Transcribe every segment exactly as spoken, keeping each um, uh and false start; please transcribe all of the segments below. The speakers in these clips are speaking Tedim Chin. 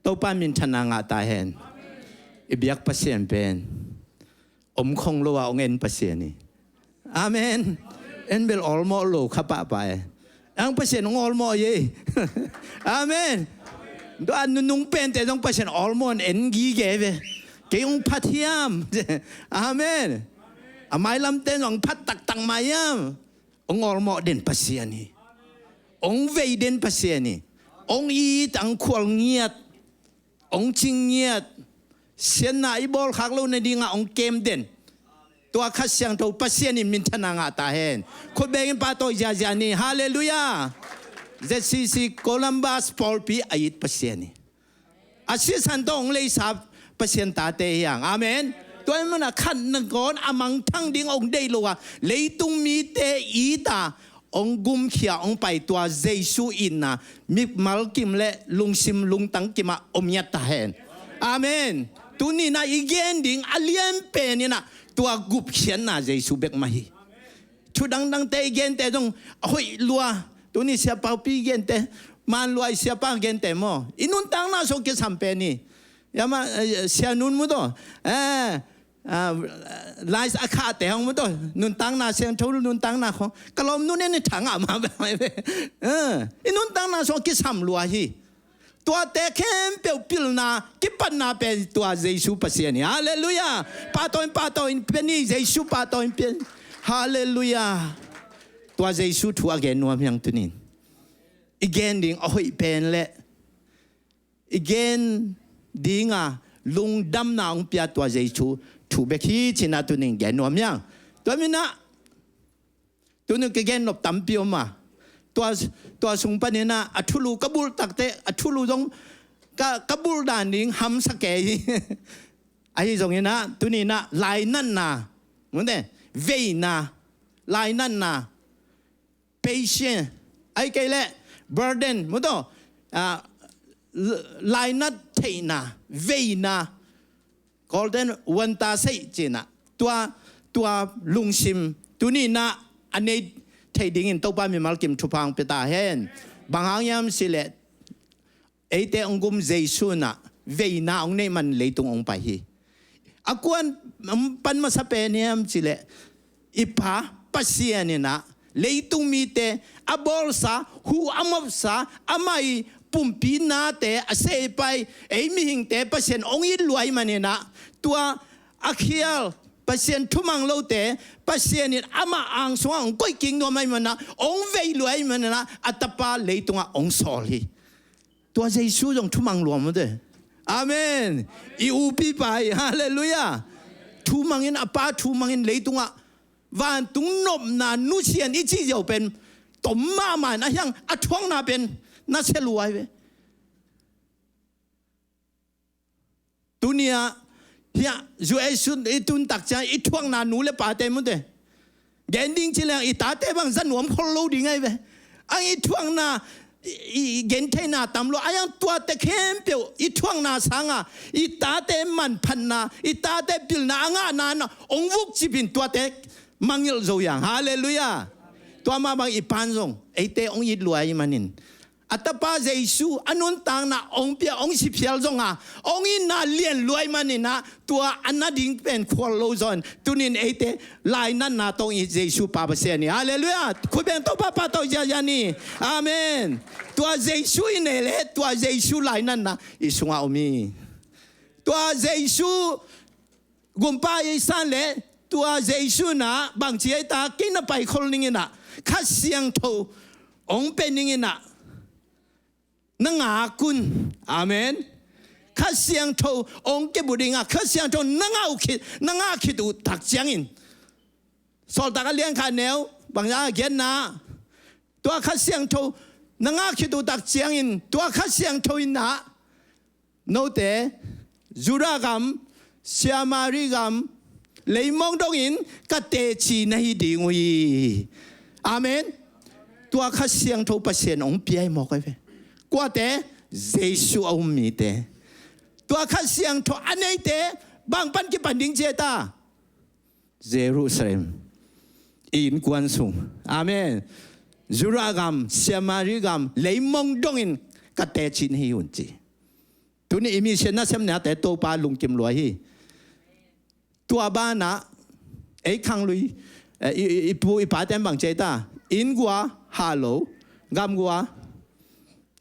Topa minthanna ngah ta hen. I biak Pasian pen om khong lo a hong en Pasian hi. Amen. En bel awlmawh lo kha pahpah e. Ang Pasian hong awlmawh hi. Amen. Tua nunung pente zong Pasian awlmawh in en gige ve. Kei hong phat hiam? Amen. A mailamte zong phat taktak mah hiam? Hong awlmawh den Pasian hi. Hong vei den Pasian hi. Hong it, hong khual ngiat, hong cing ngiat, siatna i bawlkhak lo nadingah hong kem den. Tua Kha Siangtho Pasian in minthanna ngah ta hen. Khut bengin pahtawi ziazia ni. Halleluiah. Z C C Columbus pawlpi a it Pasian hi. A sisan tawh hong leisa Pasian tate hi hang. Amen. Tua ahih manin a khat nangawn a mangthang ding hong deih lo a, leitung mite it a hong gumkhia hong pai tua Jesu itna mimal kim le lungsim lungtang kimah om ngiat ta hen. Amen. Tuni-in ah i gen ding a lianpen in ah tua gupkhiatna Jesu bek mah hi. Thu dangdangte i gente zong a hoih lua. Tuni Sia Paupi i gente, man lua i siapa i gente maw, i nuntakna sung kisam pen hi. Ama, eh, Sia Nun maw taw, eh, ah, Lai a khahte hong maw taw, nuntakna siangtho, nuntakna khong ka lawm Nun en i thang a ma. Eh, i nuntakna sung kisam lua hi. Tuate khempeuh pilna kipatna pen tua Jesu Pasian hi. Halleluiah. Pahtawi in, pahtawi in pen hi, Jesu pahtawi in pen. Halleluiah. Tua Jesu thu a gen nuam hi hang tuni-in. I gen ding a hoih pen le i gen dinga lungdamna hong pia tua Jesu thu bek hi ci-in ah tuni-in gen nuam hi hang. Tua manin ah Tuni ka gen nop tampi om a. Tua, tua sung panin ah a thulu ka bulh takte, a thulu zong ka, ka bulh dan ding hamsa kei hi. Ahi zongin ah, tuni-in ah lainatna, mute, veina, lainatna, patient, ahih kei leh burden, mute, ah, l-, lainat theihna, veina, Golden wanta sei ci-in ah. Tua, tua lungsim tuni-in ah a nei thei dingin Topa mimal kim thupha hong pia ta hen. Bang hang hiam cih leh eite hong gum Jesu in ah veina hong neih man leitung hong pai hi. A kuan pan masa pen hiam cih leh i Pa Pasian in ah leitung mite a bawlsa, hu a mawhsa, amah i pumpi nate a seipai, ei mihingte Pasian hong it lua ahih manin ah, tua a khial Pasian thumang lote Pasian in amah ang sungah hong koih kik nuam ahih manin ah, hong vei lua ahih manin ah, a Tapa leitungah hong sawl hi. Tua Jesu zong thumang lua mute. Amen. I upipa hi. Halleluiah. Thumangin, a Pa thumangin leitungah vantung nopna nusia in i cih ziau pen tom mahmah in, ahi hang a thuakna pen nasia lua hi ve. Tuni-ah hiah U S i tun tak ciang i thuakna nu le pate mute, gen ding ci leng i tate bang za nuam khol lo ding ahi ve. Ang i thuakna, i, i gentheihna tam lo, ahi hang tuate khempeuh i thuakna sanga i tate manphatna, i tate pilna a ngahna in hong vukcip in tuate mangngilh zo hi hang. Halleluiah. Tua mah bang i Pa'n zong eite hong it lua ahih manin, a Tapa Jesu a nuntakna hong pia, hong si phial zong a, hong itna lian lua ahih manin ah, tua a na ding pen khual lo zaw in, tuni-in eite lainatna tawh hong it Jesu Pa Pasian hi. Halleluiah. Khut beng, Topa pahtawi ziazia ni. Amen. Tua Jesu i neih leh tua Jesu lainatna i sungah om hi. Tua Jesu gumpa i san leh tua Jesu in ah bangci ahi ta, kei na pai khol ning in ah, Kha Siangtho hong pia ning in ah, na ngak un. Amen. Kha Siangtho hong kep uh ding a, Kha Siangtho na ngah uh khit, na ngah khit uh tak ciangin, Sawltak a lian khat neu bang a genna, tua Kha Siangtho na ngah khit uh tak ciangin, tua Kha Siangtho in ah note Judah gam, Samari gam, leimong dongin ka teci na hi ding uh hi. Amen. Tua Kha Siangtho Pasian hong pia hi mawk ahi ve. Kuate? Jesu a um mite. Tua Kha Siangtho a neite bang pan kipan ding ci ahi ta? Jerusalem, i innkuan sung. Amen. Judah gam, Samari gam, leimong dongin ka teci na hi un ci. Tuni i mission nasepnate Topa lungkim lua hi. Tua banah ei khanglui, eh, i, i, i pu i pate bang ci ta, inn gua, halo, gam gua.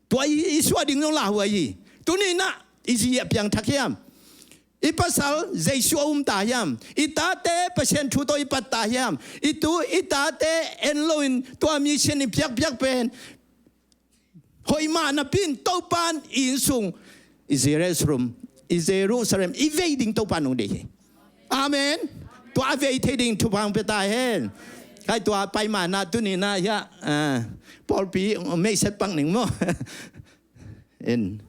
Tua i, i suah ding zong lauhuai hi. Tuni nah i zi a piangthak hiam? I pasal Jesu a um ta hiam? I tate Pasian thu tawh i pat ta hiam? I tu i tate en loin tua mission i piakpiak pen hoih mah napi in Topan i inn sung, i Jerusalem, i Jerusalem i vei ding Topan hong deih hi. Amen. Tua a vei thei ding thupha hong pia ta hen. Khai tua pai mah nah tuni nah hiah, ah, pawlpi meihset pak ning maw. In,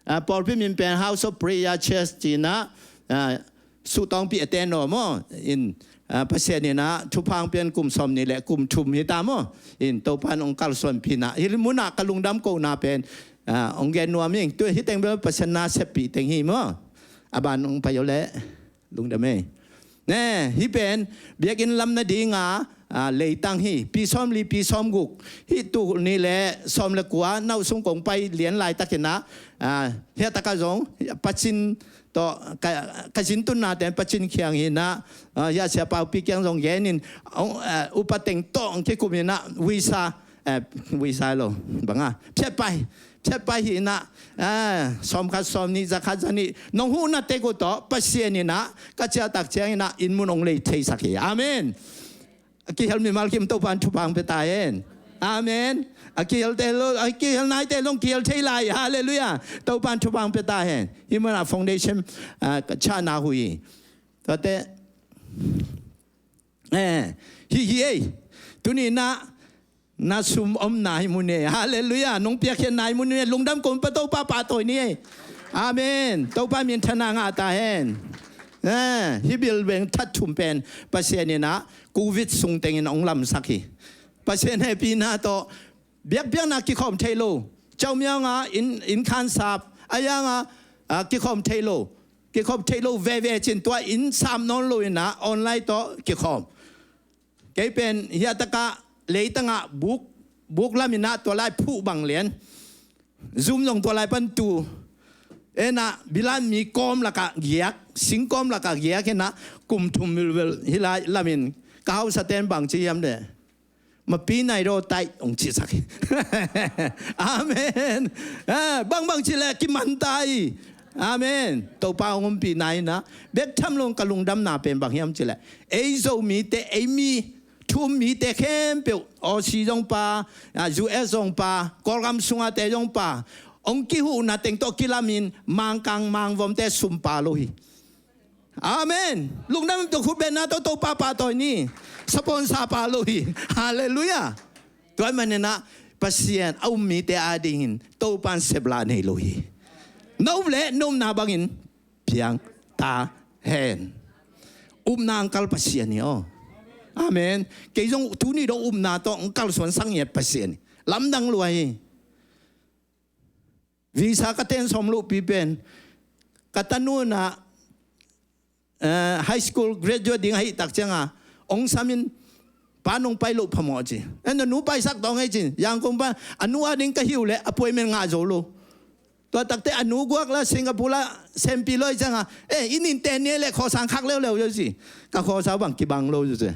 ah, pawlpi min pen House of Prayer Church ci nah, ah, suhtawngpi a ten aw maw. In, ah, Pasian in ah thupha hong pian kum sawm nih le kum thum hi ta maw. In Topan hong kalsuanpih nah hih munah ka lungdam kohna pen, ah, hong gen nuam ing. Tu hi teng bel Pasian na seppih teng hi maw. A ban hong pai aw leh lungdam ei. Ne, hih pen biakinn lam nadinga, ah, leitang hi. Pi sawmli, pi sawmguk. Hih tul nih le sawm le kua, nauh sung kong pai lian laitakin ah, ah, hiah takah zong pacin tawh ka, ka zin tunna ten pacin khiang hi nah, ah, hiah Sia Pau Pi kiang zong genin, ah, upa teng tawh hong kikum hi nah, visa, eh, visa lo, banga, phiatpai, phiatpai hi nah, eh, sawmkhat, sawmnih, zakhat, zanih, nong huhna tek uh tawh Pasian in ah ka ciahtak ciangin ah inn mun hong lei theisak hi. Amen. A kihel mimal kim Topan thupha hong pia ta hen. Amen. A kihel te lo, a kihel nai te long kihel thei lai. Halleluiah. Topan thupha hong pia ta hen. Hih munah foundation, ah, ka chahna hui. Tuate, eh, hi hi ei. Tuni nah na sum omna hi mun ei. Halleluiah. Nong piakkhiatna hi mun ei. Lungdam kong pia Topa pahtawi ni ei. Amen. Topa minthanna ngah ta hen. Eh, hih building that thum pen Pasian in ah Covid sung tengin hong lamsak hi. Pasian hehpihna tawh biakpiakna kikhawm thei lo. Caumiang ah inn, inn khansap a yang ah, ah, kikhawm thei lo. Kikhawm thei lo veve cin tua inn sap nawn lo in ah online tawh kikhawm. Kei pen hiah takah leitangah buk, buk lam in ah tua lai phuh bang lian. Zoom zong tua lai pan tu. En ah bilan mi kawm lakah giak, sing kawm lakah giak in ah kum thum vilvel hih lai lamin ka hausa ten bang ci hiam le. Mapi nai raw taih hong cihsak hi. Amen. Eh, bangbang cih leh kiman ta hi. Amen. Topa hong umpihna in ah bek tham lo ka lungdamna pen bang hiam cih leh ei Zomite, ei mi thu um mite khempeuh, Aussie zong pa, ah, U S zong pa, Kawlgam sungate zong pa, hong kihuhna teng tawh kilamin Mangkang Mangvomte sumpa lo hi. Amen. Lungdam tuk khutbetna tawh Topa pahtawi ni. Sponsor pa lo hi. Halleluiah. Tua ahih manin ah Pasian a um mite adingin Topan seplah nei lo hi. Na up leh na upna bangin piang ta hen. Upna hong kal Pasian hi aw. Amen. Kei zong tuni dong upna tawh hong kalsuansak ngiat Pasian hi. Lamdang lua hi. Visa ka ten sawm lohpi pen ka tanu in ah, eh, high school graduate ding ahih tak ciangin hong samin, pa nong pai loh phamawh ci. Eh, na nu paisak tawh ngei cin. Yangkung pan a nu ading ka hi uh leh appointment ngah zo lo. Tua takte a nu guak la Singapore la sempi lo ahih ciangin, eh, i nin ten ni leh khawsa khak leuleu zo ci. Ka khawsa bang kibang lo zo ci.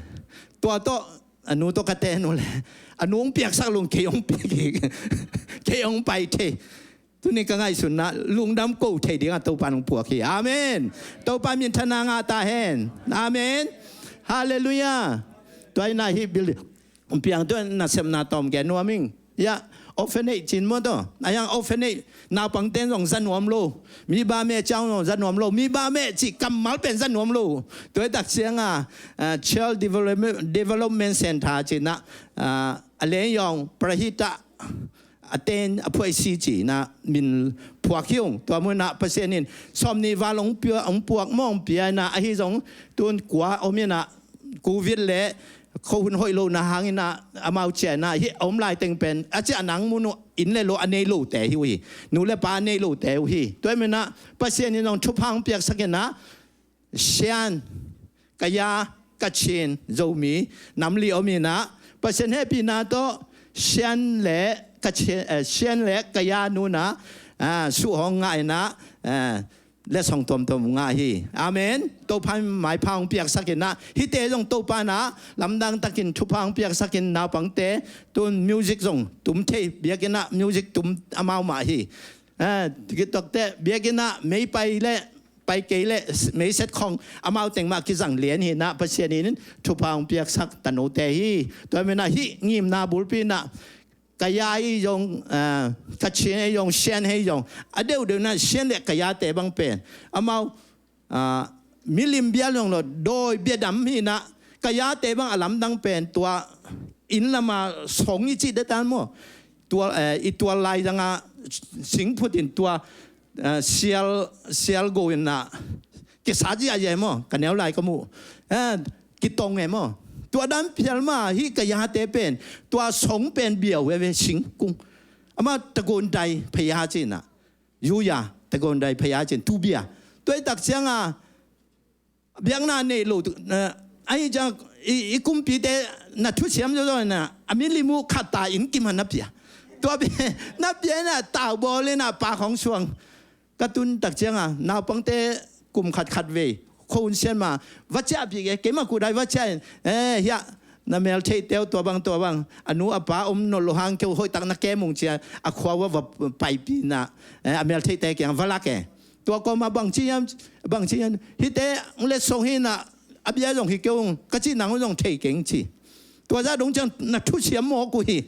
Tua tawh a nu tawh ka ten uh leh a nu hong piaksak lo, kei hong piak hi. Kei hong pai thei. Tuni ka ngaihsutna lungdam ko thei dingah Topa nong puak hi. Amen. Topa minthanna ngah ta hen. Amen. Halleluiah. Tua in ah hih building hong piang tua nasepna tawm gen nuam ing. Hiah orphanage cin maw tawh. A hiang orphanage naupangte zong za nuam lo. Mi ba meh ciang zong za nuam lo. Mi ba meh cih kammal pen za nuam lo. Tua hi tak ciangin, ah, Child Development, Development Center cin ah, ah, a leng yawng Prahita a ten a phuaisi cih in ah min phuak hi ung. Tua mun ah Pasian in sawmnih val hong pia, hong puak maw hong pia in ah, ahi zong tun kua om in ah, Covid le khuahun hoih lohna hangin ah amau ciah in ah, hih a om laiteng pen a ciah nang mun uh inn le lo a nei lote hi uh hi. Nu le pa a nei lote uh hi. Tua ahih manin ah Pasian in zong thupha hong piaksak in ah, Shan, Kaya, Kachin, Zomi nam li om in ah, Pasian hehpihna tawh Shan le Kachin, eh, Shan le Kaya nu in ah, ah, suh hong ngah in ah, ah, letsong tuamtuam ngah hi. Amen. Topa in maipha hong piaksak in ah, hihte zong Topa in ah lamdang takin thupha hong piaksak in, naupangte tun music zong tum thei, biakinn ah music tum amau mah hi. Ah, tikitokte biakinn ah mei pai le pai kei le meiset khong amau teng mah kizang lian hi in ah, Pasian in thupha hong piaksak tanote hi. Tua manin ah hih ngimna bulpi in ah, Kaya hi zong, ah, Kachin hi zong, Shan hi zong, a deuhdeuh in ah Shan le Kayate bang pen amau, ah, milim bia zong lo, dawi bia dam hi in ah, Kayate bang a lamdang pen tua inn lam ah song i cih deuh tan maw. Tua, eh, i tual lai zang ah sing phut in tua, eh, sial, sial go in ah kisa ziahziah maw, ka neu lai ka muh. Eh, kitong e maw. Tua dan phial mah hih Kayate pen, tua song pen bia uh e ve, singkung. Amah Taguntai Phaya ci in ah. Yu ya, Taguntai Phaya ci in, tu bia. Tua i tak ciang a, biakna nei lo, eh, ahi ciang, i, i kumpite na thusiam zawzaw in ah, a milim uh khat ta inn kim a na pia. Tua pen, na pia in ah, tau bawl in ah, pa khong suang. Ka tun tak ciang a, naupangte kum khat khat vei, khuahun sian mah, va ciahpih e, keimah kudai va ciah in, eh, hiah, na meltheihte uh tua bang, tua bang, a nu a pa om nawn lo hang kei uh hoihtak na kem ung ci a, a khua uh ah va paipih in ah, eh, a meltheihte kiang va lak e. Tua kawm ah bang ci hiam, bang ci hiam, hihte hong letsong hi in ah, a bia zong hi kei ung, ka cih nang uh zong thei keng ci. Tua zah dong ciang na thusiam mawk uh hi.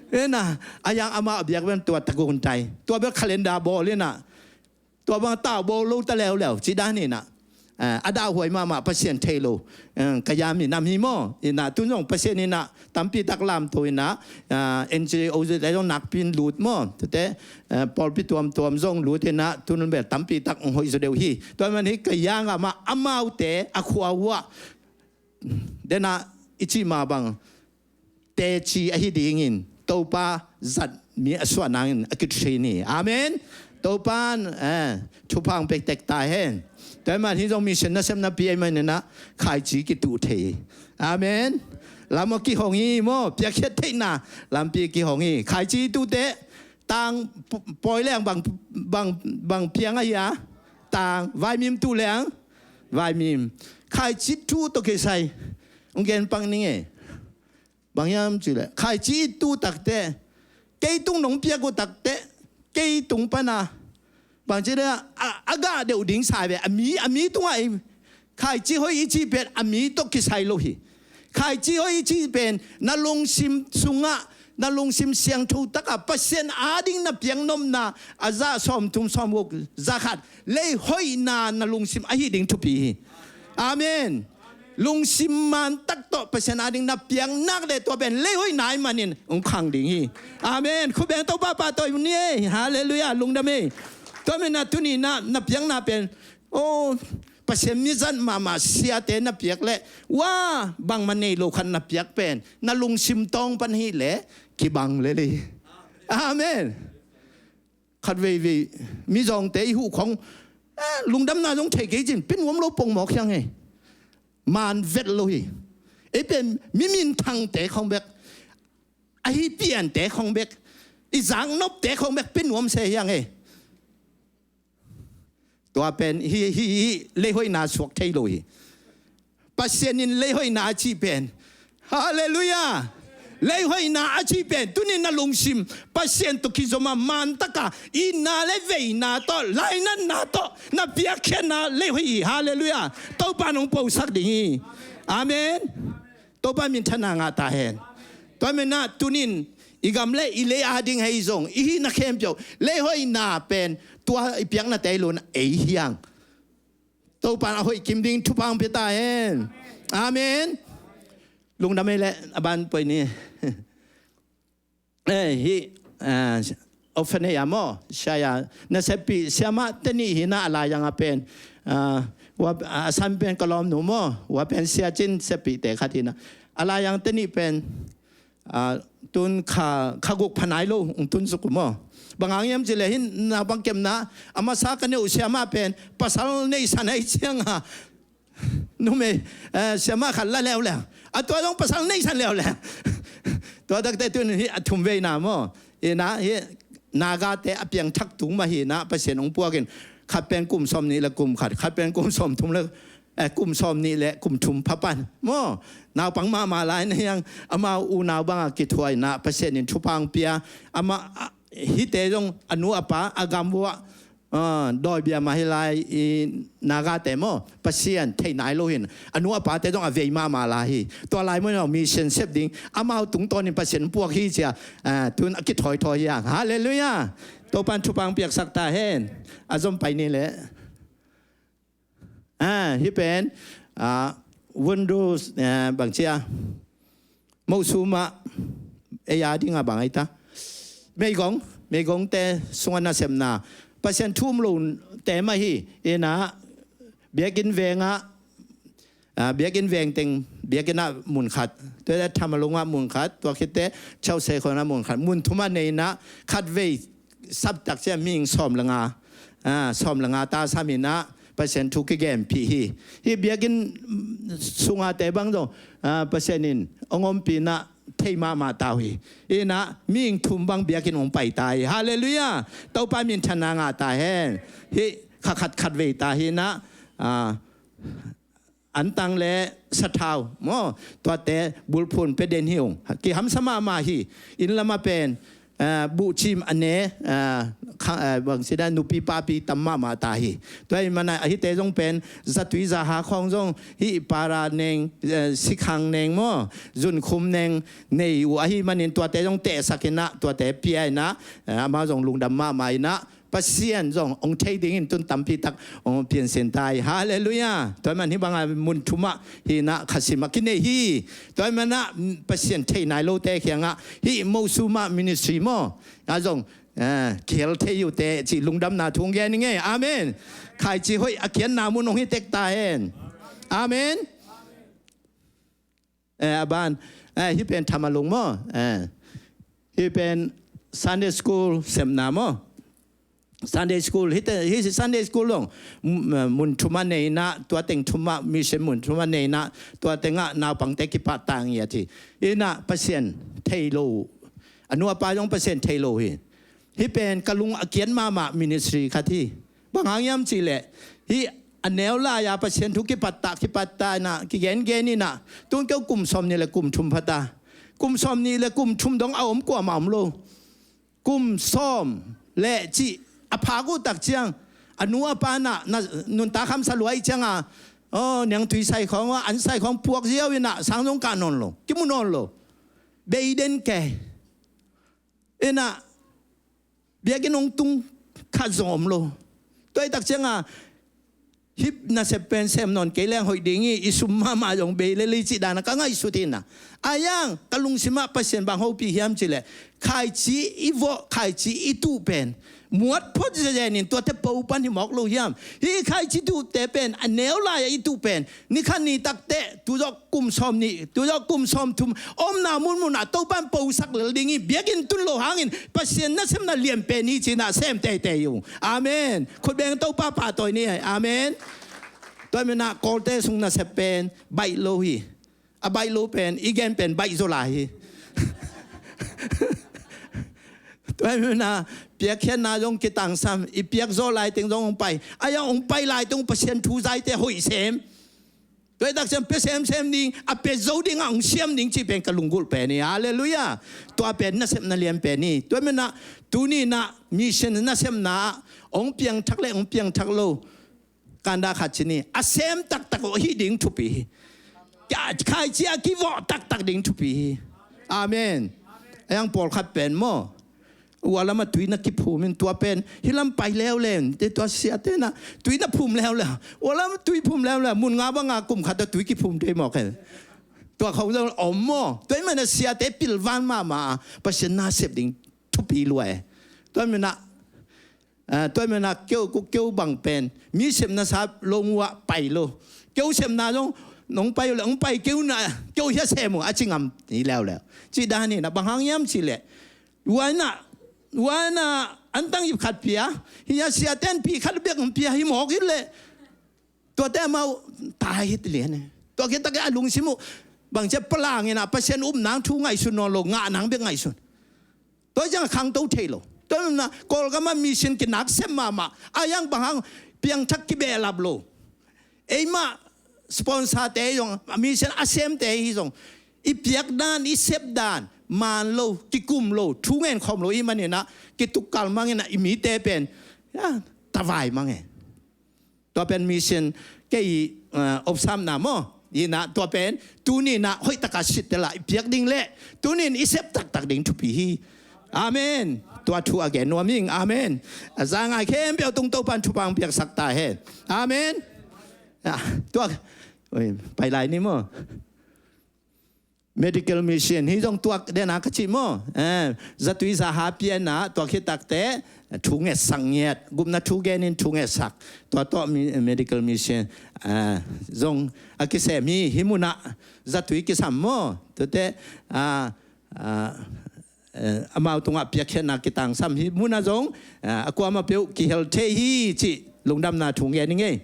E na, a yang amah a biak pen tua Taguntai. Tua bel calendar bawl in ah, tua bang tau bawl lo ta leuleu, ci dan in ah. Eh, a dahhuai mahmah, Pasian thei lo. Eh, Kaya minam hi maw. In ah, tun zong Pasian in ah, tampi tak lamto in ah, ah, N G O te zong nakpi in lut maw. Tute, eh, pawlpi tuamtuam zong lut in ah, tun bel tampi tak hong hoih zaw deuh hi. Tua man hi Kaya ngah mah, amaute, a khua uh ah, den ah i cih mah bang, teci ahi dingin Topa zat mi a suah nangin a kitrain hi. Amen. Topa in, eh, thupha hong pia tek ta hen. Tua ahih manin hih zong mission nasepnapi ahih manin ah Khaici kituh thei hi. Amen. Lam a kihong hi maw, piakkhiat theihna lampi kihong hi. Khaici tute tang p-, pawi leng bang, bang, bang piang ahi a, tang, vaimim tuh leng vaimim. Khaici tuh tawh kisai hong gen pak ning e. Bang hiam cih leh, Khaici i tuh takteh, kei tung nong piak uh takteh, kei tung pan a, bang cih leh, a, a gah deuh ding sa hi ve, a mi, a mi tungah i, Khaici hoih i cih pen a mi tawh kisai lo hi. Khaici hoih i cih pen na lungsim sungah, na lungsim siangtho takah Pasian ading na piak nopna a zah sawmthum, sawmguk, za khat, lei hoihna na lungsim ahi ding thupi hi. Amen. Lungsim mantak tawh Pasian ading na piak nak leh tua pen lei hoihna ahih manin hong khang ding hi. Amen. Khut beng, Topa pahtawi ni ei. Halleluiah. Lungdam ei. Tua manin ah tuni-in ah na piakna pen, oh, Pasian mizat mahmah siate na piak leh, wa, bangmah nei lo khat na piak pen na lungsim tawng pan hi leh kibang lel hi. Amen. Khat veivei mizawngte i huh khong, eh, lungdamna zong thei kei cin, pi nuam lo pongmawk hi hang e. Maan vet lo hi. Ei pen mi minthangte khong bek, ahi piante khong bek, i zaknopte khong bek pi nuam se hi hang e. Tua pen hi, hi, hi, leihoihna suak thei lo hi. Pasian in leihoihna a cih pen, halleluiah, leihoihna a cih pen tuni-in na lungsim Pasian tawh kizom a, mantak a, itna le veina tawh, lainatna tawh na piakkhiatna leihoih hi. Halleluiah. Topa in hong posak ding hi. Amen. Topa minthanna ngah ta hen. Tua manin ah tuni-in i gam le i lei ading ahi zong, i hihna khempeuh, leihoihna pen tua i piaknate hi lo-in ei hi hang. Topa in a hoih kim ding thupha hong pia ta hen. Amen. Lungdam ei leh, a ban poi ni. Eh, hih, ah, orphanage ah maw, sia ya, na seppih siamahte nih hi-in ah, a lai-ang ah pen, ah, wa, a san pen ka lawmnu maw, wa pen sia cin seppihte khat hi-in ah, a lai-ang te nih pen, ah, tun kha, kha guk pha nai lo hong tun suk uh maw. Bang hang hiam cih leh hih naupang kepna a masa ka neu siamah pen pasal neihsa ahih ciang a, numei, eh, siamah khat la leuleu. A tua zong pasal neihsa leuleu. Tua takteh tun hih a thumveina maw. Hi-in ah, hih Nagate a piangthak tung mah hi-in ah Pasian hong puak in, khat pen kum sawm nih le kum khat, khat pen kum sawm thum le, eh, kum sawm nih le kum thum pha pan maw. Naupang mahmah lai na hiang, amau unau bangah kithuah in ah Pasian in thupha hong pia. Amah, ah, hihte zong a nu a pa a gam uah, ah, dawibia mah hi lai i Nagate maw, Pasian thei nai lo hi-in a nu a pate zong a vei mahmah lai hi. Tua lai maw, mission sep ding amau tungtawnin Pasian puak hi ci-a, ah, tun a kithawithawi hi hang. Halleluiah. Topa'n thupha hong piaksak ta hen. A zom pai ni leh. Ah, hih pen, ah, Wondros, ah, bang ci-a, Mosu mah, ei a dingah bang ai ta, meigong, meigongte sungah nasepna, Pasian thu um lote mah hi. In ah biakinn vengah, ah, biakinn veng teng, biakinn ah mun khat, tua leh Thamalung ah mun khat, tua khit teh Chawsei khawng ah mun khat, mun thum a nei in ah, khatvei sap tak ciang mihing sawm le nga, ah, sawm le nga ta sam in ah Pasian thu kigenpih hi. Hih biakinn sungate bang zong, ah, Pasian in hong ompih in ah thei mahmah ta uh hi. In ah mihing thum bang biakinn hong pai ta hi. Halleluiah. Topa minthanna ngah ta hen. Hih kha khat khatvei ta hi in ah, ah, antang le sathau maw, tuate bulphuh pia den hi ung. Kihamsa mahmah hi. Inn lamah pen, ah, buhcim a ne, ah, kha-, ah, bang ci-a, nupi papi tam mahmah ta hi. Tua ahih manin ah hihte zong pen zatui zaha khawng zong hih para neng, eh, sikhang neng maw, zunkhum neng nei uh ahih manin tuate zong tehsak in ah, tuate pia in ah, eh, amau zong lungdam mahmah in ah, Pasian zong hong thei dingin tun tampi tak hong piansin ta hi. Halleluiah. Tua ahih manin hih bangah mun thum ah hi in ah khasim a kinei hi. Tua ahih manin ah Pasian thei nai lote kiangah hih Mosu mah ministry maw, a zong, eh, kihel thei uh teh cih lungdamna thu hong gen ing ei. Amen. Khaici hoih a kiatna mun hong hi tek ta hen. Amen. Eh, a ban, eh, hih pen Thamalung maw, eh, hih pen Sunday school sepna maw. Sunday school, hih te, hih Sunday school dong, m-, mun thum a nei in ah, tua teng thum ah, mission mun thum a nei in ah, tua tengah naupangte kipahtang hi a ci. In ah Pasian thei lo, a nu a pa zong Pasian thei lo hi. Hih pen ka lung a kiat mahmah ministry khat hi. Bang hang hiam cih leh, hih a neu lai-a Pasian thu kipattah, kipattah in ah, kigengen in ah, tun keu kum sawm nih le kum thum pha ta. Kum sawm nih le kum thum dong a om kuamah om lo. Kum sawm le cih a phak uh tak ciang, a nu a pa in ah, na, nuntak hamsa lua ahih ciangin, aw, niangtui sai khawng, an sai khawng puak ziau in ah, sang zong kah nawn lo, kimu nawn lo. Bei den kei. In ah biakinn hong tung khat zong om lo. Tua ahih tak ciangin, hih nasep pen sem nawn kei leng hoih ding hi, i sum mahmah zong bei lel hi cih dan a ka ngaihsut hi in ah. Ahi zongin ka lungsim ah Pasian bang hopih hiam cih leh, khaici i vawh, khaici i tuh pen muat phot zenzen in tuate po pan hi mawk lo hiam? Hih khaici tuhte pen, a neu lai-a i tuh pen, ni khat ni tak teh, tu zawh kum sawm nih, tu zawh kum sawm thum, omna munmun ah Topa'n posak lel ding hi. Biakinn tun lo hangin Pasian nasepna lian pen hi ci-in ah sem teitei ung. Amen. Khut beng, Topa pahtawi ni ei. Amen. Tua ahih manin ah Kawlte sung nasep pen baih lo hi. A baih lo pen, i gen pen baih zaw lai hi. Tua ahih manin ah piakkhiatna zong kitangsam, i piak zawh lai teng zong hong pai. Ahi zongin hong pai lai teng Pasian thu zaite hoih sem. Tua ahih tak ciang pia semsem ding, a pia zo dingah hong siam ding cih pen ka lunggulh pen hi. Halleluiah. Tua pen nasepna lian pen hi. Tua ahih manin ah tuni in ah mission nasepna ah hong piangthak le hong piangthak lo, kanda khat ci ni, a sem taktak uh hih ding thupi hi. Khaici a kivawh taktak ding thupi hi. Amen. Ahi zongin pawlkhat pen maw, ua lamah tui na kiphum in, tua pen hih lam pai leuleu in, tua siate in ah tui na phum leuleu. Ua lamah tui phum leuleu, mun nga bang a kum khat ah tui kiphum thei mawk hi. Tua khawng zong om maw. Tua ahih manin ah siate pilvan mahmah a, Pasian nasep ding thupi lua e. Tua ahih manin ah, ah, tua ahih manin ah keu, keu bang pen mi sepna sa lo uh ah pai lo. Keu sepna zong nong pai uh leh, hong pai keu na, keu hiah sem uh a ci ngam hi leuleu. Cih dan hi in ah, bang hang hiam cih leh, ua in ah, ua in ah antang ip khat pia, hih a siate'n pi khat bek hong pia hi mawk hi leh, tuate amau tai hi ti lian e. Tua khit tak ciang a lungsim uh bang ci a, palang in ah Pasian upna thu ngaihsun nawn lo, ngah nang bek ngaihsun. Tua ciang khangto thei lo. Tua manin ah Kawlgam ah mission kinak sem mahmah. A hiang bang hang piangthak kibehlap lo. Eimah sponsor te zong, mission a semte hi zong, i piak dan, i sep dan man lo, kikum lo, thu ngen khawm lo i hih manin ah kituk kalmang in ah i mite pen, ya, tavai mang e. Tua pen mission kei, eh, opsamna maw. Hi in ah tua pen tuni in ah hoih takin sit teh la i piak ding leh tuni in i sep taktak ding thupi hi. Amen. Tua thu a gen nuam ing. Amen. A za ngai khempeuh tung Topa'n thupha hong piaksak ta hen. Amen. Ah, tua, oi, pai lai ni maw. Medical mission hi zong tuak den a ka cih maw. Eh, zatui zaha pia in ah tuak hi tak teh thu ngetsak ngiat. Gupna thu gen in thu ngetsak. Tua tawh mi-, medical mission, ah, zong a kisem hi, hih mun ah zatui kisam maw. Tua teh, ah, ah, eh, amau tungah piakkhiatna kitangsam hi, hih mun ah zong, ah, a kuamah peuh kihel thei hi cih lungdamna thu gen ing ei.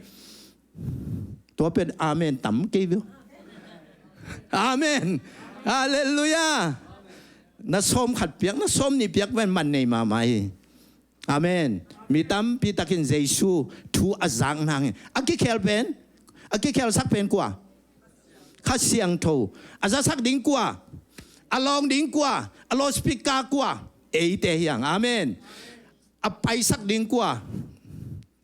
Tua pen amen tam kei veu. Amen. Halleluiah. Na sawm khat piak, na sawm nih piak pen man nei mahmah hi. Amen. Mi tampi takin Jesu thu a zak nang hi. A kikhel pen, a kikhelsak pen kua? Kha Siangtho. A zasak ding kua? A lawng ding kua? A loudspeaker kua? Eite hi hang. Amen. A paisak ding kua?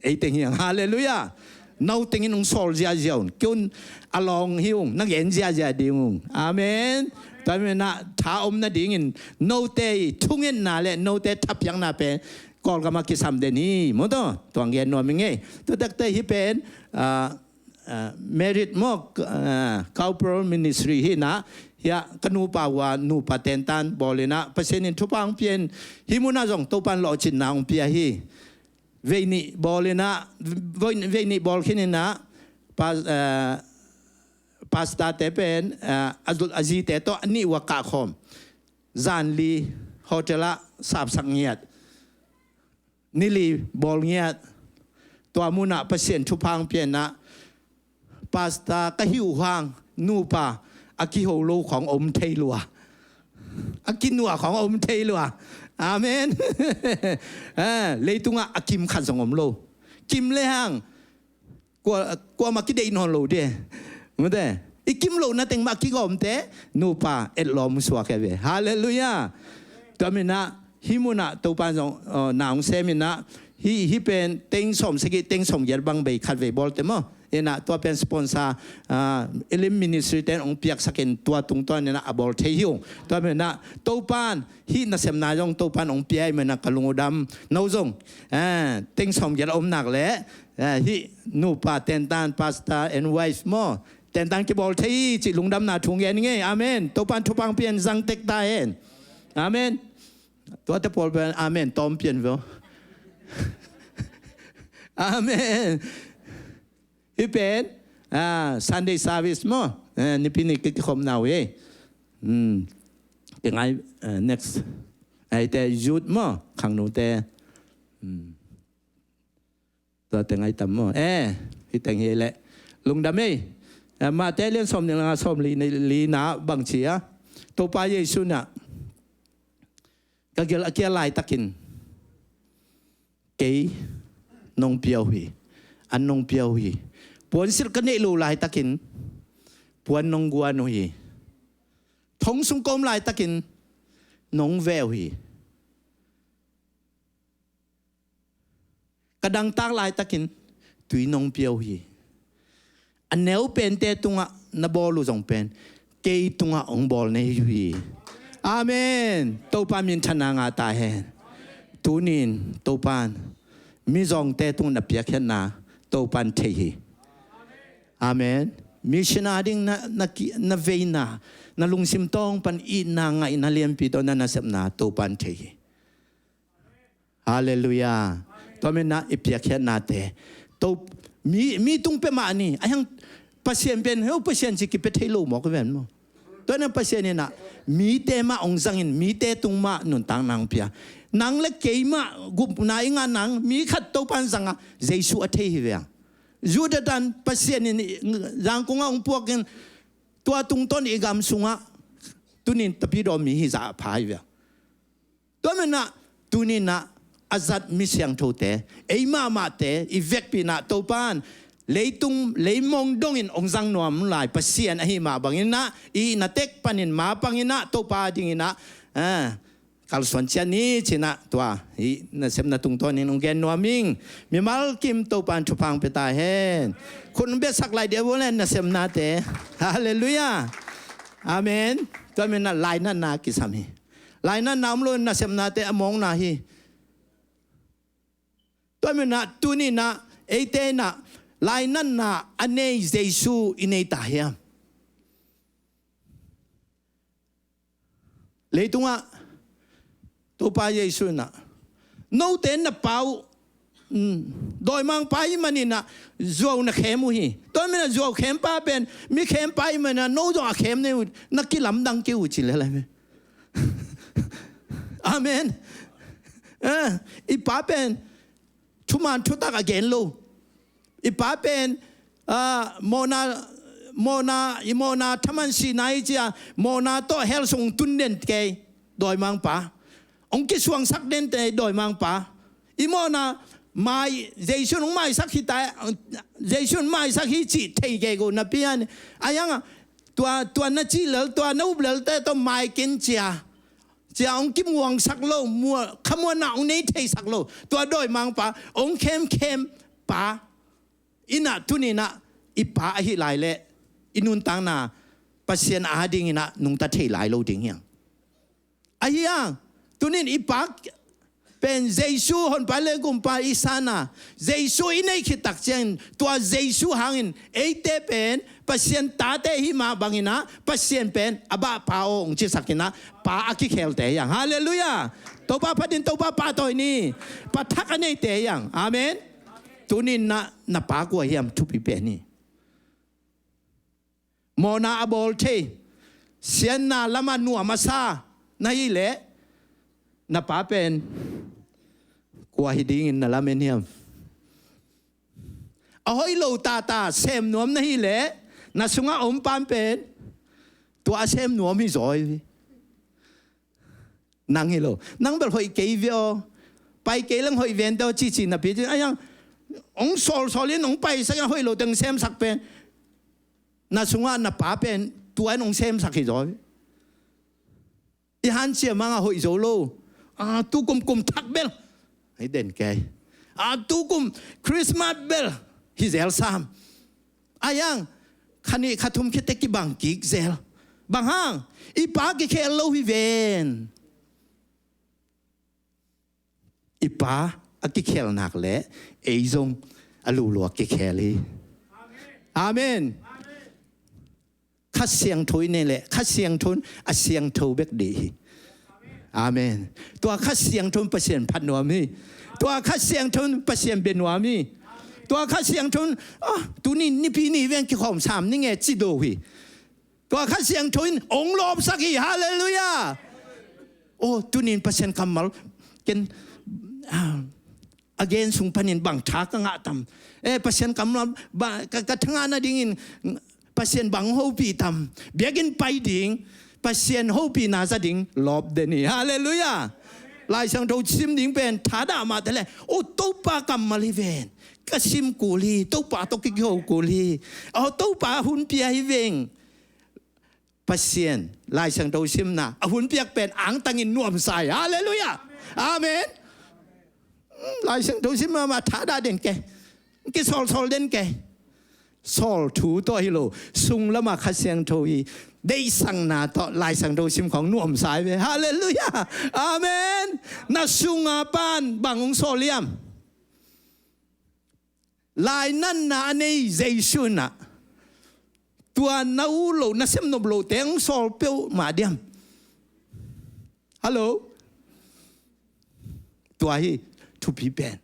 Ei teng hi hang. Halleluiah. No tengin hong sawl ziazia un. Kei un a lawng hi ung, na gen ziazia ding ung. Amen. Tua manin ah tha om nadingin note i thungetna le note thapiakna pen Kawlgam ah kisam den hi. Maw, tua tuang gen nuam ing ei. Tua tak teh hih pen, ah, ah, Merit maw, ah, Corporal Ministry hi in ah, hiah ka nupa uh a nupa tentan bawl in ah Pasian in thupha hong pia in, hih mun ah zong Topa'n lawhcinna hong pia hi. Vei nih bawl in ah, vei, vei nih bawl khin in ah, pas-, eh, pastor te pen, eh, a, a zite tawh a nih uh a kah khawm. Zan li hotel ah sapsak ngiat. Ni li bawl ngiat. Tua mun ah Pasian thupha hong pia in ah, pastor ka hih uh hang nupa a kiho lo khawng om thei lua. A kinua khawng om thei lua. Amen. Ah, leitungah a kim khat zong om lo. Kim le hang, kua, kuamah kideih nawn lo de. Mute. I kim lohna teng mah kigawmte nupa etlawm suak hi ve. Halleluiah. Tua manin ah hih mun ah Topa'n zong, uh, na hong sem in ah, hih, hih pen teng sawm sagih, teng sawm giat bang bei khat vei bawl teh maw. In ah tua pen sponsor, ah, Elim Ministry te'n hong piaksak in tua tungtawn in ah a bawl thei hi ung. Tua manin ah Topa'n hih nasemna zong Topa'n hong pia ahih manin ah ka lung uh dam. No zong, eh, teng sawm giat a om nak leh, eh, hih nupa tentan, pastor and wife maw, tentan kibawl thei hi cih lungdamna thu gen ing ei. Amen. Topa'n thupha hong pia in zang tek ta hen. Amen. Tuate pawl pen amen tawm pian veu. Amen. Hih pen, ah, Sunday service maw, eh, Nipi ni ka kikhopna uh hi. Hmm. Ka ngai, eh, next. Eite youth maw, khangnute. Hmm. Tuate ngai tam maw. Eh, hih teng hi leh. Lungdam ei. Eh, Mate lian sawmnih le nga, sawmli, li na bang ci a, Topa Jesu in ah, ka gil a kial laitakin kei nong pia uh hi. An nong pia uh hi. Puansilh ka neih loh laitakin puan nong guan uh hi. Thong sung ka om laitakin nong veh uh hi. Ka dangtak laitakin tui nong pia uh hi. A neu pente tungah na bawl uh zong pen kei tungah hong bawl na hi uh hi. Amen. Topa minthanna ngah ta hen. Tuni-in Topa'n mizawngte tungah na piakkhiatna Topa'n thei hi. Amen. Mission a ding na, na ki-, na veina, na lungsim tawng pan itna ngaihna lianpi tawh na nasepna Topa'n thei hi. Halleluiah. Tua manin ah i piakkhiatnate To, mi, mi tung pia mah ni. A hiang Pasian pen, heu, Pasian ci kipia thei lo mawk hi ven maw. Tua na Pasian in ah mite mah hong zangin, mite tung mah nuntakna hong pia. Nang le kei mah gupna i ngah nang, mi khat Topa'n zang a, Jesu a thei hi ve a. Judah dan Pasian in Zangkong ah hong puak in, tua tungtawn i gam sungah tuni-in Tapidaw mi hi zah pha hi ve a. Tua manin ah tuni-in ah a zat mi siangthote, ei mahmahte i vekpi in ah Topa in leitung leimong dongin hong zang nuam lai Pasian ahih mah bangin ah, i na tek panin ma pangin ah Topa dingin ah, ah, kalsuan ciat ni ci-in ah tua hih nasepna tungtawnin hong gen nuam ing. Mimal kim Topa in thupha hong pia ta hen. Khut hong betsak lai dia vua le nasepnate. Halleluiah. Amen. Tua manin ah lainatna kisam hi. Lainatna om lo in nasepnate a mawkna hi. Tua manin ah tuni in ah eite in ah lainatna a nei Jesu i nei ta hiam? Leitungah Topa Jesu in ah, note na pa uh, mm, dawimangpa ahih manin ah zuau na khem uh hi. Tua manin ah zuau khempa pen mi khempa ahih manin ah no zong a khem nei uh, na kilamdang kei uh ci le lai ve. Amen. Eh, i pa pen thuman thutak a gen lo. I pa pen, ah, mawhna, mawhna, i mawhna thaman sihna hi ci-a, mawhna tawh hell sung tun den kei, dawimangpa. Hong kisuangsak den kei, dawimangpa. I mawhna mai, Jesu in hong maisak hi ta, Jesu in hong maisak hi cih thei kei ko napi-in. A hiang a, tua, tua na cih lel, tua na up lelte tawh mai ken ci-a. Ci-a hong kimuangsak lo, mua-, khamuanna hong nei theisak lo. Tua dawimangpa, hong khemkhem pa. In ah tuni in ah i pa ahih lai leh i nuntakna Pasian adingin ah nungta thei lai lo ding hiang. Ahi hang, tuni in i pa pen Jesu Honpa le Gumpa i san a, Jesu i neih khit tak ciangin, tua Jesu hangin eite pen Pasian tate hi mah bangin ah, Pasian pen Abba Pa aw hong cisak in ah, pa a kikhelte hiang. Halleluiah. Topa phat in, Topa pahtawi ni. Pa thak a neite hiang. Amen. Tuni in ah na pa kua hiam thupi pen hi. Mawhna a bawl thei, siatna lamah nuam a sa na hih leh, na pa pen kua hi dingin na lamen hiam? A hoih lo tata sem nuam na hih leh, na sungah om pan pen tua a sem nuam hi zaw hi. Nang hi lo. Nang bel hoih kei ve aw. Pai kei leng hoih vente aw cici napi ci. A hiang, hong sawlsawl in hong paisak in hoih lo teng semsak pen, na sungah na pa pen tua in hong semsak hi zaw. I hanciam hang a hoih zo lo. A, tukum kum thak bel hi den kei. A, tukum Christmas bel hi zel sam. A hiang, kha nih kha thum khit teh kibang kik zel. Bang hang, i pa kikhel lo hi ven. I pa a kikhel nak leh ei zong a lulua kikhel hi. Amen. Kha Siangtho i neih leh Kha Siangtho in a siangtho bek deih hi. Amen. Tua Kha Siangtho in Pasian phat nuam hi. Tua Kha Siangtho in Pasian bia nuam hi. Tua Kha Siangtho in, ah, tuni nipi ni veng kikhawm sam ning e ci do hi. Tua Kha Siangtho in hong lawpsak hi. Halleluiah. Oh, tuni in Pasian kammal ken, ah, a gen sung panin bang tha ka ngah tam? Eh, Pasian kammal ba, ka, ka tha ngah nadingin Pasian bang hopih tam? Biakinn pai ding, Pasian hopihna za ding lawp den hi. Halleluiah. Lai Siangtho sim ding pen thadah mah teh leh, oh, Topa kammal hi ven. Ka sim kul hi, Topa tawh ka kiho kul hi. Oh, Topa hun pia hi veng. Pasian, Lai Siangtho simna a hun piak pen angtangin nuamsa hi. Halleluiah. Amen. Hmm, Lai Siangtho sim mahmah, thadah den kei. Kisawlsawl den kei. Sawl thu tawh hi lo. Sung lamah Kha Siangtho i deihsakna tawh Lai Siangtho sim khawng nuamsa hi ve. Halleluiah. Amen. Na sunga pan bang hong sawl hiam? Lainatna a nei Jesu in ah, tua na ut lo, na sepnop lote hong sawl peuhmah diam? Hallo? Tua hi thupi pen.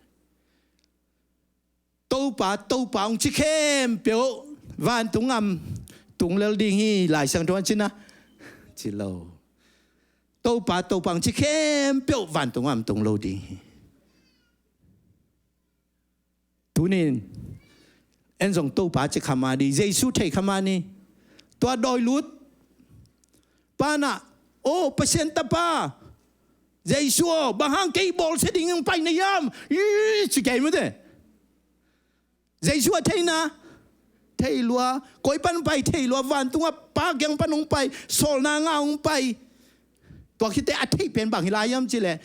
Topa, Topa hong ci khempeuh vantung gam tung lel ding hi, Lai Siangtho in ci na. Ci lo. Topa, Topa hong ci khempeuh vantung gam tung lo ding hi. Tuni in en zong Topa ci kha mah ni, Jesu thei kha mah ni. Tua dawi lut pa in ah, oh, Pasian Tapa, Jesu aw, bang hang kei bawlsia dingin hong pai na hiam? Ih, ci kei mate. Jesu a theihna thei lua, koi pan pai thei lua, vantungah Pa kiang pan hong pai, sawlna ngah hong pai. Tua khit teh a theih pen bang hi lai hiam cih leh,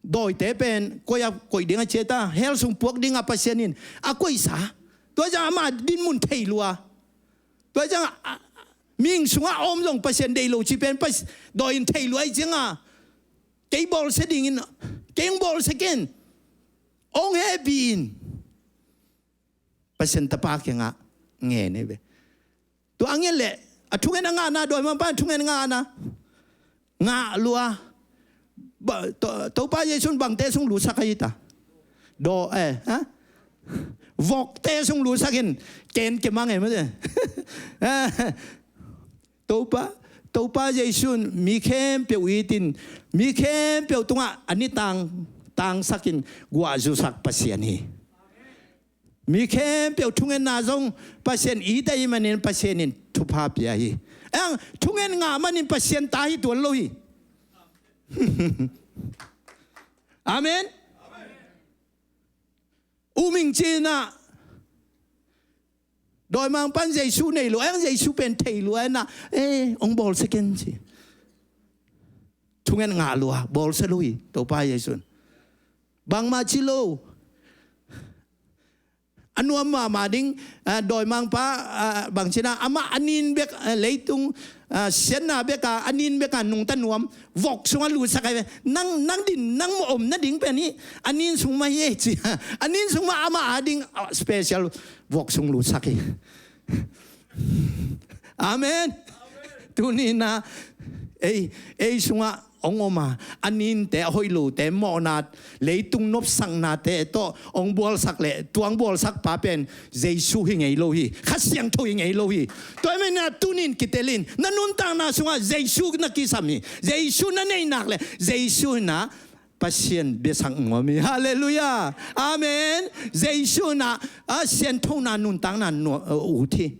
dawite pen koi a koih ding a ci ta, hell sung puak dingah Pasian in a koihsa. Tua ciang amah dinmun thei lua. Tua ciang a, a, mihing sungah a om zong Pasian deih lo cih pen Pas-, dawi in thei lua ahih ciangah, kei bawlsia dingin, kei hong bawlsia ken, hong hehpih in. Pasian Tapa kiangah ngen hi ve. Tua a ngen leh, a thungen a ngahna, dawimangpa in thungen a ngahna, ngah lua. Ba, To-, Topa Jesu in bangte sung lutsak ahi ta? Daw, eh, ha? Vokte sung lutsak in, ken kemang e mate. Topa, Topa Jesu in mi khempeuh itin, mi khempeuh tungah a ni tang, tangsakin guahzusak Pasian hi. Mi khempeuh thungetna zong Pasian it ahih manin Pasian in thupha pia hi. Ang thungen ngah manin Pasian ta hi tuan lo hi. Amen. U Ming Cin ah, dawimangpa in Jesu nei lua, ang Jesu pen thei lua, na, eh, hong bawlsia ken ci. Thungen ngah lua, bawlsia lo hi Topa Jesu in. Bangmah ci lo. A nuam mahmah ding, ah, dawimangpa, ah, bang ci na, amah a nin bek, ah, leitung, ah, siatna bek a, a nin bek a nungta nuam, vok sungah lutsak ahi ve. Nang, nang din, nang om nading pen hi, a nin sung mah hi e ci. A nin sung mah amah a ding, ah, special vok sung lutsak hi. Amen. Tuni-in ah, ei, ei sungah hong om a, a ninte, a hoih lote, mawhna, leitung nopsaknate tawh hong bualsak leh, tua hong bualsakpa pen Jesu hi ngei lo hi, Kha Siangtho hi ngei lo hi. Tua ahih manin ah tuni-in kitel in, na nuntakna sungah Jesu na kisam hi. Jesu na neih nak leh, Jesu in ah Pasian biasak nuam hi. Halleluiah. Amen. Jesu in ah, a sianthona nuntakna nuam, uh, ut hi.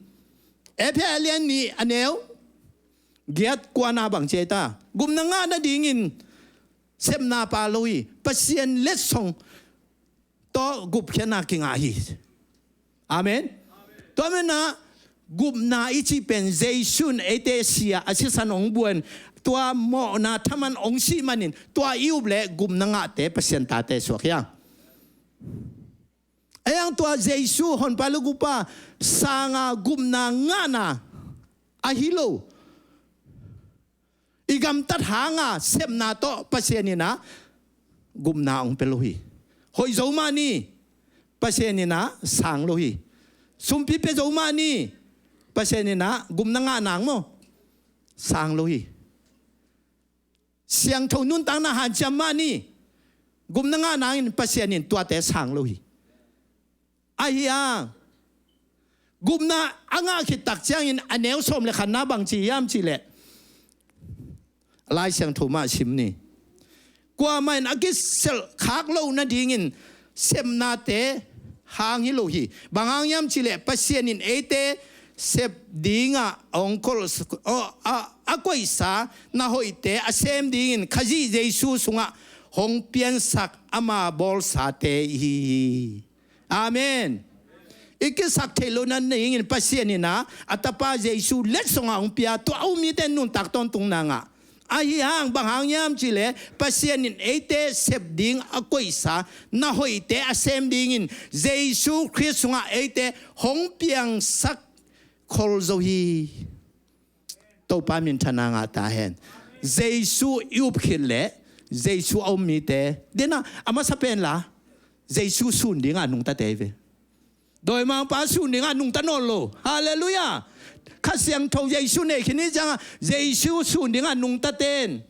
Efesa a lian nih a neu giat kuana bang ci ta? Gupna ngah nadingin sepna pia lo hi. Pasian letsong tawh gupkhiatna kingah hi. Amen. Tua manin ah gupna i cih pen Jesu in eite si a, a sisan hong buang, tua mawhna thaman hong sih manin, tua i up leh gupna ngahte Pasian tate suak hi hang. Ei ang tua Jesu honpa leh guppa sanga gupna ngahna ahi lo, i gamtat hanga sepna tawh Pasian in ah gupna hong pia lo hi. Hoih zo mah ni, Pasian in ah sang lo hi. Sumpi pia zo mah ni, Pasian in ah gupna ngah nang maw, sang lo hi. Siangtho nuntakna hanciam mah ni, gupna ngah nangin Pasian in tuate sang lo hi. Ahi hang, gupna a ngah khit tak ciangin a neu sawm leh khatna bang ci hiam cih leh, Lai Siangtho mah sim ni. Kuamah in a kiselh khak loh nadingin sepnate hang hi lo hi. Bang hang hiam cih leh Pasian in eite sep dingah hong kol, a, a, a koihsa na hoihte a sem dingin Khazih Jesu sungah hong piansak ama bawlsate i hi hi. Amen. I kisak theih loh nadingin Pasian in ah a tapa Jesu letsongah hong pia, tua a um mite nuntak tawntung nangah. Ahi hang, bang hang hiam cih leh Pasian in eite sep ding a koihsa na hoihte a sem dingin Jesu Khrist sungah eite hong piangsak khol zo hi. Topa minthanna ngah ta hen. Jesu i up khit leh, Jesu a um mite, dena a masa pen la, Jesu sun dingah nungtate hi ve. Dawimangpa sun dingah nungta nawn lo. Halleluiah. Kha Siangtho Jesu nei khin hi ciangah, Jesu sun dingah nungtaten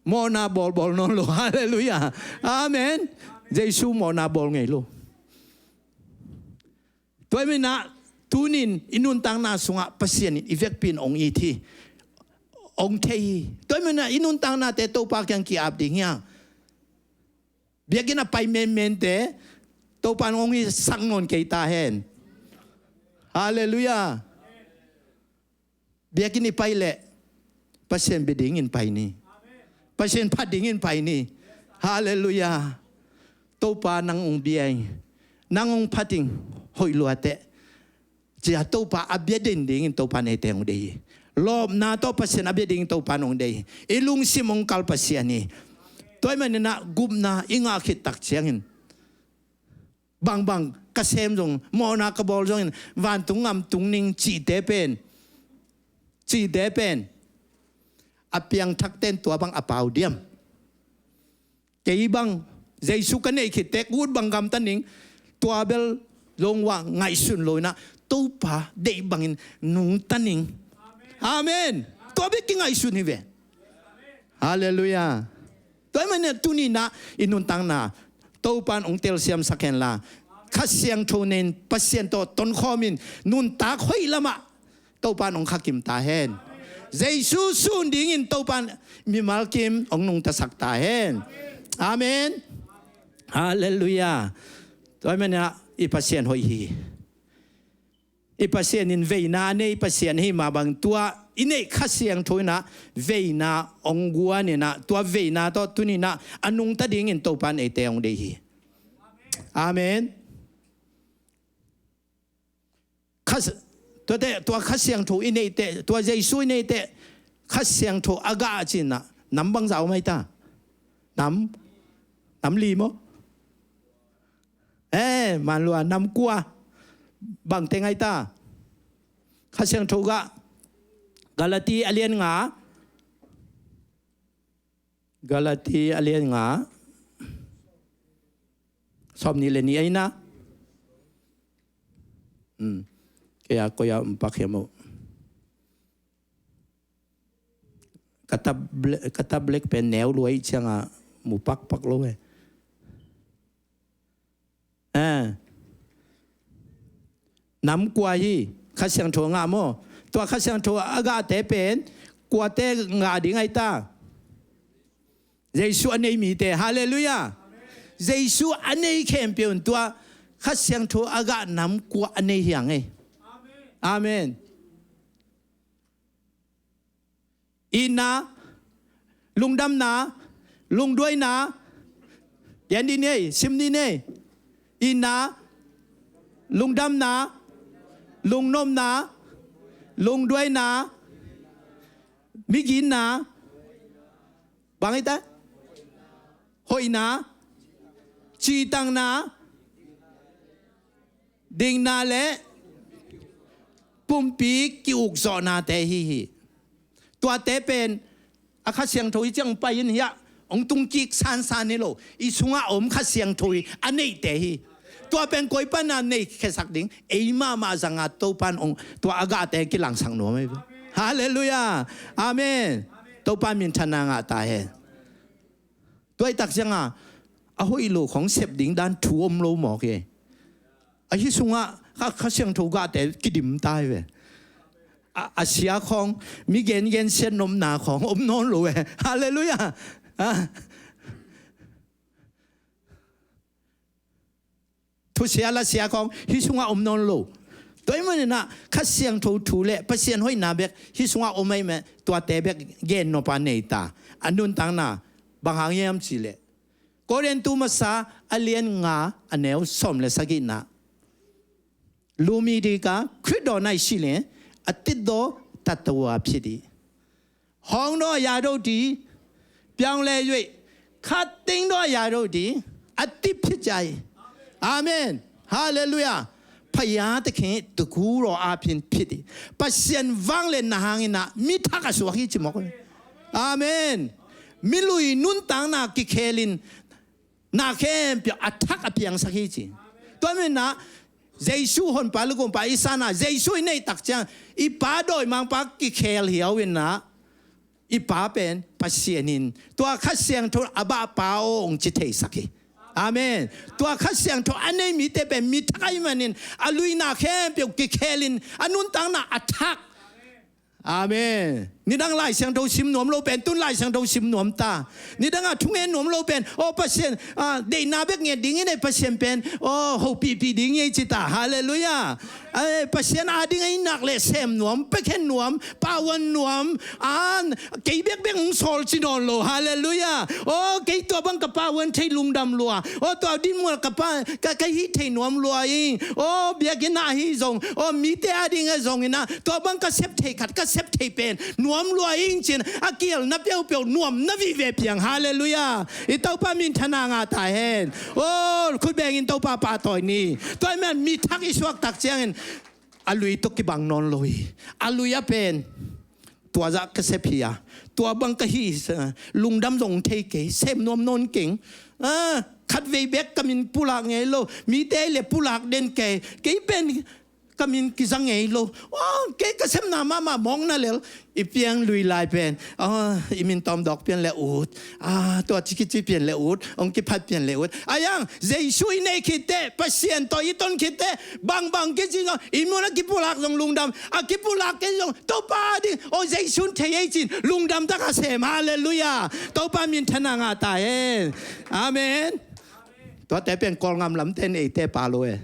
mawhna bawlbawl nawn lo. Halleluiah. Amen. Jesu mawhna bawl ngei lo. Tua ahih manin ah, tuni-in i nuntakna sungah Pasian in i vekpi in hong it hi, hong thei hi. Tua ahih manin ah, i nuntaknate Topa kiang ki-ap ding hi hang. Biakinn a pai menmente Topa in hong hisak nawn kei ta hen. Halleluiah. Biakinn i pai leh Pasian bia dingin pai ni. Pasian phat dingin pai ni. Halleluiah. Topa nang hong bia ing, nang hong phat ing, hoih lua teh. Cia Topa a bia den dingin Topa in eite hong deih hi. Lawpna tawh Pasian a bia dingin Topa in hong deih hi. I lungsim hong kal Pasian hi. Tua ahih manin ah gupna i ngah khit tak ciangin bangbang ka sem zong, mawhna ka bawl zongin vantung gam tung ning cihte pen, cihte pen a piangthakte in tua bang a pau diam. Kei bang Jesu ka neih khit teh ut bang gamta ning, tua bel zong uh ah ngaihsun lo in ah Topa deih bangin nungta ning. Amen. Tua bek kingaihsun hi ve. Halleluiah. Tua ahih manin ah tuni in ah i nuntakna Topa in hong telsiamsak hen la, Kha Siangtho nei-in Pasian tawh tonkhawm in nuntak hoih lamah Topa in hong khakim ta hen. Jesu sun dingin Topa in mimal kim hong nungtasak ta hen. Amen. Halleluiah. Tua ahih manin ah i Pasian hoih hi. I Pasian in veina a nei Pasian ahih mah bang tua i neih Kha Siangtho in ah veina hong guan in ah tua veina tawh tuni in ah a nungta dingin Topa in eite hong deih hi. Amen. Kha, tuate, tua Kha Siangtho i neih teh, tua Jesu i neih teh, Kha Siangtho a gah a ci-in ah nam bangzah om ai ta? Nam, nam li maw? Eh, man lua, nam kua. Bang teng ai ta? Kha Siangtho gah. Galati a lian nga. Galati a lian nga. Sawm nih le nih ai na. Hmm. Kei a koi a um pak hiam uh. Ka tablet, ka tablet pen neu lua ahih ciangin mu pakpak lo eh. Eh. Nam kua hi, Kha Siangtho a ngah maw? Tua Kha Siangtho a gahte pen kuate ngah ding ai ta? Jesu a nei mite. Halleluiah. Jesu a nei khempeuh in tua Kha Siangtho a gah nam kua a nei hiang ei. Amen. Itna, lungdamna, lungduaina, gen dih ni ei, sim dih ni ei. Itna, lungdamna, lungnopna, lungduaina, miginna, bang hi ta? Hoihna, cihtakna, dikna le pumpi ki-ukzawhnate hi hi. Tuate pen a Kha Siangtho i ciang pai in hiah hong tungkik sansan hi lo. I sungah a om Kha Siangtho i a neihte hi. Tua pen koi pan a nei khesak ding? Ei mahmah zanga Topan hong tua a gahte kilangsak nuam hi. Halleluiah. Amen. Topa minthanna ngah ta hen. Tua i tak cianga a hoih lo khong sep ding dan thu om lo mawk hi. Ahi sungah Kha, Kha Siangtho gahte kidim ta hi ve. A, a sia khong mi gengen siat nopna khong om nawn lo ve. Halleluiah. A. Thusia lasia khong hih sungah om nawn lo. Tua ahih maninah Kha Siangtho thu le Pasian hoihna bek hih sungah om ahih mah, tuate bek gen nop a nei ta. A nuntakna bang hang hiam cihleh, Korintu masa a lian nga a neu sawm le sagihna. လူမည်သည်ကား ခရစ်တော်၌ရှိလျှင် အသစ်သောသတ္တဝါဖြစ်သည်။ ဟောင်းသောအရာတို့သည် ပြောင်းလဲ၍ ခပ်သိမ်းသောအရာတို့သည် အသစ်ဖြစ်ကြ၏။ အာမင်။ Hallelujah. ဘုရားသခင်တကူတော်အားဖြင့်ဖြစ်သည်။ Pasian vangliatna hangin ah mi thak a suak hi ci mawk. Amen. Milui nuntakna kikhel in na khempeuh a thak a piangsak hi ci. Tua maninah Jesu honpa le gumpa i sanah Jesu i neih tak ciang i pa dawimangpa kikhel hiau inah i pa pen Pasian in tua Kha Siangtho a bah pa aw hong ci theisak hi. Amen. Tua Kha Siangtho a nei mite pen mi thak ahih manin a luina khempeuh kikhel in a nuntakna a thak. Amen. Nidang Lai Siangtho sim nuam lo pen tun Lai Siangtho sim nuam ta. Nidang a thungen nuam lo pen, aw Pasian, ah, deihna bek nget ding in ei, Pasian pen aw hopihpih ding in ei ci ta. Halleluiah. Ai, Pasian ading a i nak le sem nuam, piakhiat nuam, pawan nuam, an kei bekbek hong sawl ci nawn lo. Halleluiah. Aw kei tua bang ka pawan thei lungdam lua. Aw tua dinmun ka pa ka, ka hih thei nuam lua ing. Aw biakinn ah hi zong, aw mite ading a zong in ah, tua bang ka sep thei khat ka sep thei pen nuam lua ing cin, a kielna peuhpeuh nuamna vive piang. Halleluiah. I Topa minthanna ngah ta hen. Aw khut bengin Topa pahtawi ni. Tua ahih man mi thak i suak tak ciangin a lui tawh kibang nawn lo hi. A lui a pen tua zah ka sep hi a, tua bang ka hi, lungdam zong thei kei, sem nuam nawn keng. Ah, khatvei bek ka min pulak ngei lo, mite le pulak den kei, kei pen ka min kiza ngei lo. Aw kei ka sepna mahmah mawkna lel. I piang lui lai pen, aw i min tawm dawk pian le ut, ah tua ci kici pian le ut, hong kiphat pian le ut. A yang Jesu i neih khit teh, Pasian tawh i ton khit teh, bangbang kici zong i mun a kipulak zong lungdam, a kipulak kei zong Topa ding, aw Jesu thei ei cin lungdam tak a sem. Halleluiah. Topa minthanna ngah ta hen. Amen. Tuate pen Kawlngam lamte in eite pa lo e.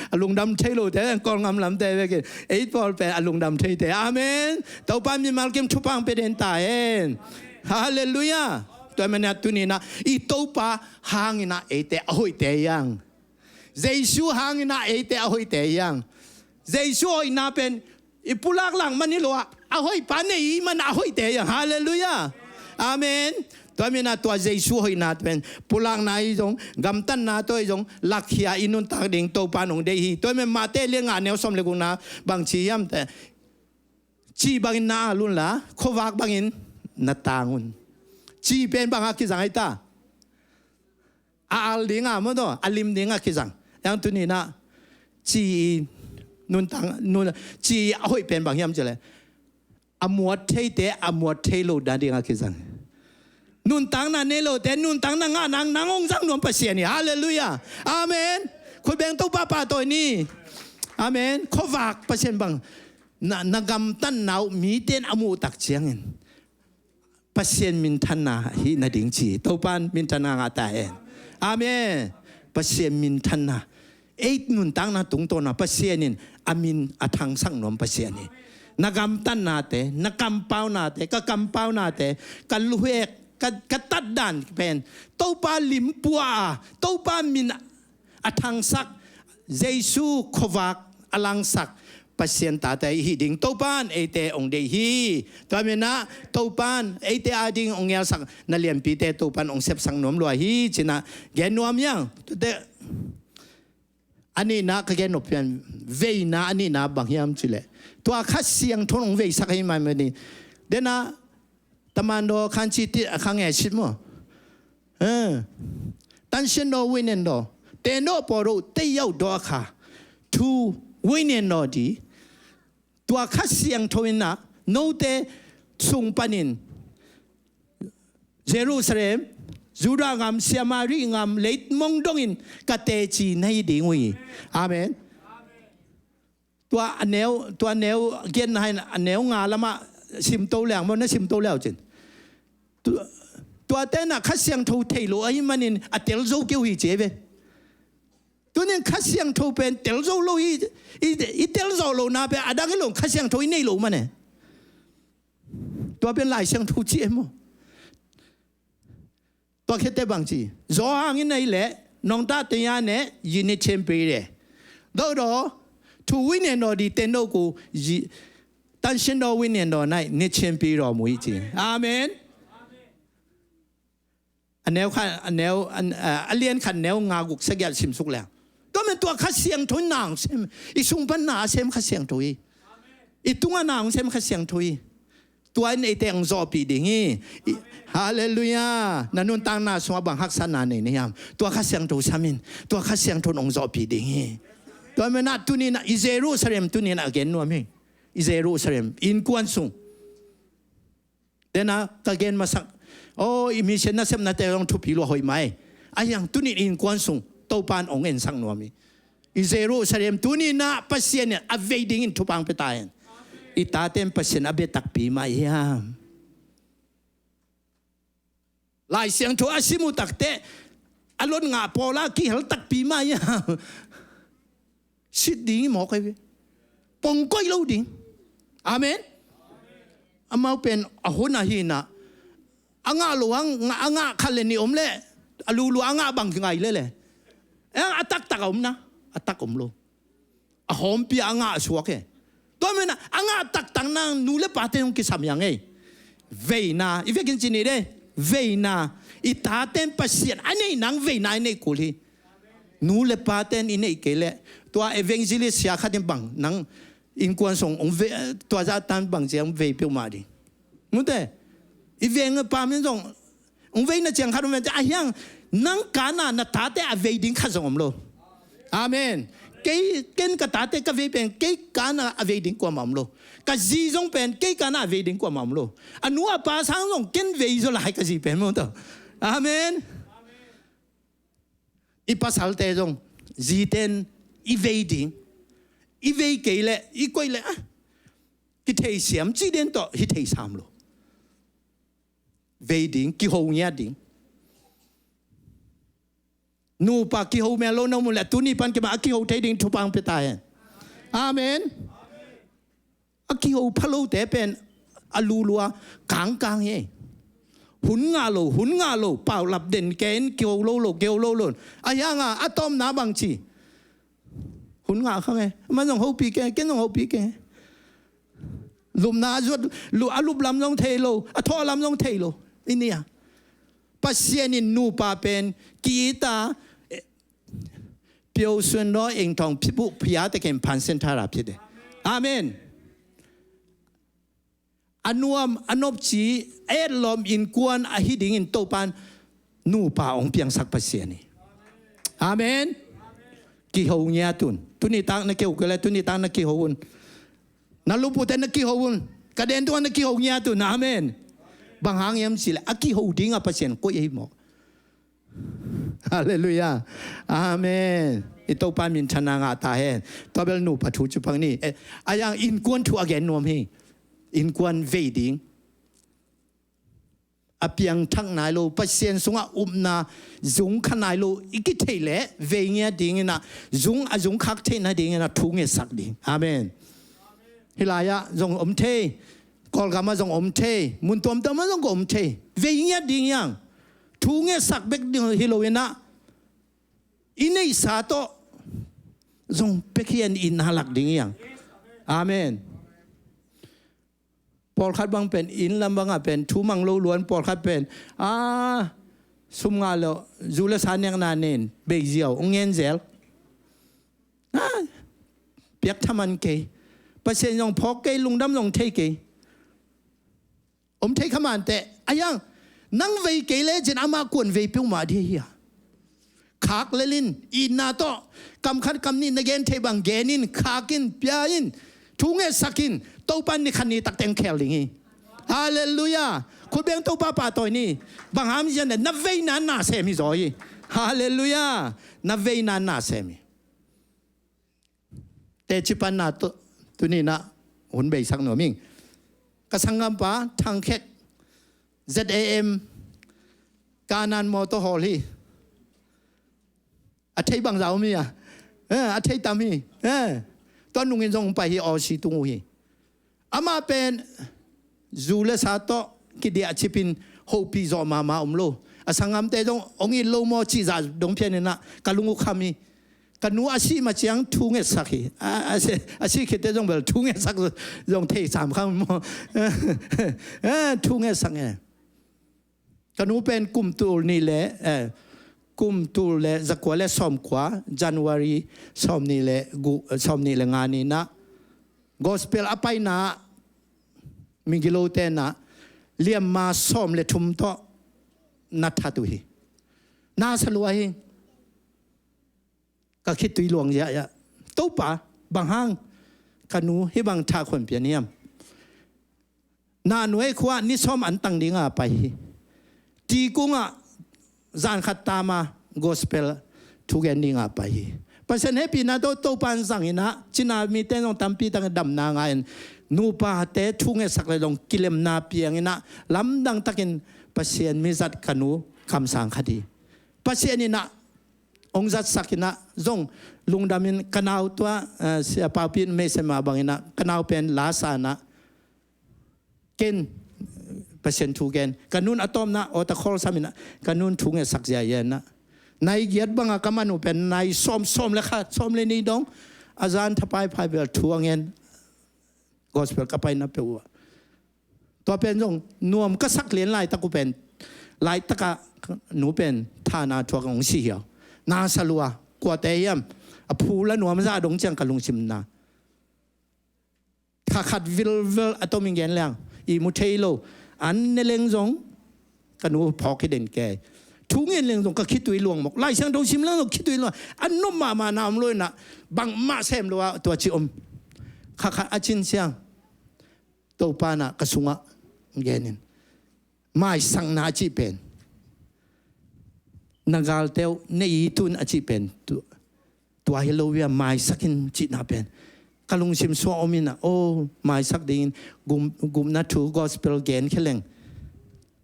A lungdam thei lote pen Kawlngam lamte vekin ei pawl pen a lungdam theite. Amen. Topa mimal kim thupha pia den ta hen. Halleluiah. Tua manin ah tuni in ah i Topa hangin ah eite a hoihte hi hang. Jesu hangin ah eite a hoihte hi hang. Jesu hoihna pen i pulak lak man hi lo ah, a hoihpa nei i hih man a hoihte hi hang. Halleluiah. Amen. Tua manin ah tua Jesu hoihna pen pulakna hi zong, gamtatna tawh hi zong lakkhia i nuntak ding Topa in hong deih hi. Tua manin Mate lian nga neu sawm le gukna bang ci hiam teh, ci bangin na al un la, khuavak bangin na tang un. Ci pen bang a kizang hi ta? A al ding a maw taw, a lim ding a kizang. Yang tuni in ah ci i nuntak, nun, ci a hoih pen bang hiam cih leh, a muat theite a muat thei lo nading a kizang. Nuntakna nei lote nuntakna ngah nang, nang hong zang nuam Pasian hi. Halleluiah. Amen. Khut beng Topa pahtawi ni. Amen. Khuavak Pasian bang na, na gamtatna uh mite in a muh tak ciangin Pasian minthanna hih nading ci. Topa in minthanna ngah ta hen. Amen. Pasian minthanna. Ei nuntakna tungtawn ah Pasian in a min a thangsak nuam Pasian hi. Na gamtatnate, na kampaunate, ka kampaunate, ka luhek, ka, ka tatdan pen Topa limpua a, Topa min a thangsak, Jesu khuavak a langsak Pasian tate i hih ding Topa in eite hong deih hi. Tua manin ah Topa in eite ading hong ngelsak na lianpite Topa in hong sepsak nuam lua hi ci-in ah gen nuam hi hang. Tuate a nihna ka gen nop pian, veina a nihna bang hiam cih leh, tua Kha Siangtho in hong veisak ahih manin, den ah တမန်တော် အခန်းကြီးတစ် အခန်းငယ်ရှစ် မ့ၢ်၊ အဲ၊ သန့်ရှင်းသောဝိညာဉ်တော် သင်တို့အပေါ်သို့ တက်ရောက်သောအခါ ထိုဝိညာဉ်တော်သည် tua Kha Siangtho in ah note sung panin Jerusalem, Judah gam, Samaria gam, leitmong dongin ka teci na hi ding uh hi. Amen. Tua a neu, tua neu genna in a neu nga lamah simto leng maw, na simto leu cin. Tu-, tuate in ah Kha Siangtho thei lo ahih manin a tel zo kei uh hi ci ve. Tunin Kha Siangtho pen tel zo lo hi, i, i tel zo lona pen a dang hi lo, Kha Siangtho i nei lo mah ne. Tua pen Lai Siangtho ci e maw. Tua khit teh bang ci, ယွၤဟန်ငိုတ် နဲ့ နှစ်ယောက်တည်း နှစ်ယောက်နဲ့ ယဉ်ကျေးခြင်းပေးတယ်။ သို့သော် ထိုဝိညာဉ်တော်သည် သင်တို့ကို ယဉ်၊ သန့်ရှင်းသောဝိညာဉ်တော်၌ နှစ်ခြင်းပေးတော်မူ၏။ Amen. A neu khat, a neu, a, a lian khat neu nga guk sagih simsuk leng. Tua manin tua Kha Siangtho in nang sem, i sung pan na sem Kha Siangtho hi. I tungah nang sem Kha Siangtho hi. Tua in eite hong zawhpih ding hi. I, halleluiah. Na nuntakna sungah bang haksatna nei na hiam? Tua Kha Siangtho sam in. Tua Kha Siangtho in hong zawhpih ding hi. Tua manin ah tuni in ah i Jerusalem tuni in ah a gen nuam hi. I Jerusalem innkuan sung. Tena ka gen masak, aw, i mission nasepnate zong thupi lua hoih mai. A hiang tuni in innkuan sung Topa in hong ensak nuam hi. I Jerusalem tuni-in ah Pasian in a vei dingin thupha hong pia ta hen. I tate in Pasian a bia takpi mah hiam? Lai Siangtho a sim uh takteh a lot ngah pawl ah kihel takpi mah hiam? Sit ding hi mawk ahi ve. Pongkoih lo ding. Amen. Amau pen a hun ahi-in ah a ngah lo, a ngah, a ngah khat le nih om leh a lulu a ngah bang ngai leh leh. A taktak a om na, a tak om lo. A hawmpi a ngah suak e. Tua manin ah a ngah taktak nang nu le pate hong kisam hi hang e. Veina, i vekin ci ni de. Veina. I tate in Pasian a neih nang veina i neih kul hi. Nu le pate in i neih kei leh tua evangelist sia khat in bang nang innkuan sung hong vei, tua zahtan bang ci hong vei peuhmah ding. Mute, i veng pa min zong hong veina ciang khat om ve, a hiang nang kana na tate a vei ding khat zong om lo. Amen. Kei, ken ka tate ka vei pen kei kana a vei ding kuamah om lo. Ka zi zong pen kei kana a vei ding kuamah om lo. A nu a pa sang zong ken vei zaw lai ka zi pen maw tawh. Amen. I pasalte zong zite in i vei ding, i vei kei leh, i koih leh ah, kitheisiam ci den tawh hi theisam lo. Vei ding, kiho ngiat ding. Nupa kiho mel lo na om uh leh tuni pan kei mah a kiho thei ding thupha hong pia ta hen. Amen. A kiho phalote pen a lulua kangkang hi. Hun ngah lo, hun ngah lo, paulap den ken kiho lo lo, kiho lo lo. A hiang a, a tawmna bang ci. Hun ngah khang e. Man zong hopih keng, ken zong hopih keng. Lupna a zuat, lu-, a lup lam zong thei lo, a thawh lam zong thei lo. I ni a. Pasian in nupa pen ki-it a, eh, Pyo Sun Lo, Eng Thawng Phipuh, Phia Te Kem Phan Sen Thara Phit e. Amen. A nuam, a nopci, a etlawm innkuan ahi dingin Topan nupa hong piangsak Pasian hi. Amen. Kiho ngiat un. Tuni tak na kiho kei leh, tuni tak na kiho un. Na lupute na kiho un. Ka den tungah na kiho ngiat un. Amen. Bang hang hiam cih leh a kiho dingah Pasian koih ahi mawk. Halleluiah. Amen. I Topa minthanna ngah ta hen. Tua bel nupa thu ci pak ni. Eh, a hiang innkuan thu a gen nuam hi. Innkuan vei ding. A piangthak nai lo, Pasian sungah upna zung kha nai lo i kitheih leh vei ngiat dingin ah, zung a zung khak theih nadingin ah thu ngetsak ding. Amen. Hih lai-ah zong om thei, Kawlgam ah zong om thei, mun tuamtuam ah zong ka om thei. Vei ngiat ding hiang. Thu ngetsak bek ding hi lo in ah, i neihsa tawh zong pek hi an, i na lak ding hiang. Amen. Pawlkhat bang pen, inn lam bangah pen thu mang lo luan, pawlkhat pen, ah, sum ngah lo, zu le sa nekna nen, bei ziau, hong ngen zel. Ah, piak thaman kei. Pasian zong phawk kei, lungdam zong thei kei. Om thei kha mah inteh, a hiang, nang vei kei lecin amah kuan vei peuhmah ding hi a. Khak lel in, itna tawh, kam khat kam nih na gen theih bang gen in, khak in, pia in, thu ngetsak in, Topa in ni khat ni tak teng khel ding hi. Halleluiah. Khut beng, Topa pahtawi ni. Bang hang hiam cih leh na veina in na sem hi zaw hi. Halleluiah. Na veina in na sem hi. Teci panna tu, tuni-in ah hun beisak nuam ing. Ka sanggampa Thang Khek, Z A M, Kanan Motor Hall hi. A thei bangzah om hi a. Eh, a thei tam hi. Eh. Tua nungin zong pai hi, Aussie tung uh hi. Amah pen zu le sa tawh kidiah cipin hopih zawh mahmah om lo. A sanggamte zong hong it lo maw cih zah dong phian in ah ka lung uh kham hi. Ka nu a sih ma ciang thu ngetsak hi. A, a si, a sih khitte zong bel thu ngetsak zong thei sam kham maw. Eh, thu ngetsak e. Ka nu pen kum tul nih le, eh, kum tul le zakua le sawmkua, January sawmnih le gu-, sawmnih le nga ni-in ah gospel a paina migilote in ah liamma sawm le thum tawh na that uh hi. Na sa lua hi. Ka khitui luang ziahziah. Topa, bang hang ka nu hih bang thah khuan pian hiam? Nanuai khua-ah ni sawm an tang dinga pai hi. Tikungah zan khat tama gospel thugen dinga pai hi. Pasian hehpihna tawh Topa in zang in ah, cina mite zong tampi takin damna ngah in, nupate thu ngetsak le zong kilemna piang in ah, lamdang takin Pasian mizat ka nu kamsang khat hi. Pasian in ah hong zatsak in ah, zong lungdam in ka nau tua, eh, Sia Paupi in meisem mah bang in ah, ka nau pen la sa in ah, ken Pasian thu gen. Ka nu'n a tawpna altar call sam in ah, ka nu'n thu ngetsak ziahziah in ah, nai giat bang a ka man uh pen nai sawm, sawm le khat, sawm le nih dong, a zan thapai phai bel thu a ngen. Gospel ka paina peuh uh ah, tua pen zong nuam ka sak lian laitak uh pen, laitak ah nu pen thana thuak hong si hi a, na sa lua, kuate hiam, a phu la nuam zah dong ciang ka lungsim na. Kha khat vilvel a tom in gen leng, ihmu thei lo, an ne leng zong ka nu phawk hi den kei. Thu ngen leng zong ka khitui luang mawk. Lai Siangtho sim leng zong khitui luang. An nop mahmah na om lo in ah, bangmah sem lo ah tua ci om. Kha khat a cin ciang, Topa in ah ka sungah gen in, maisakna a cih pen, na galte uh ne i tun a cih pen, tu, tua hi lo via, maisak in cihna pen ka lungsim sungah om in ah, oh, maisak dingin gum, gupna thu gospel gen khe leng,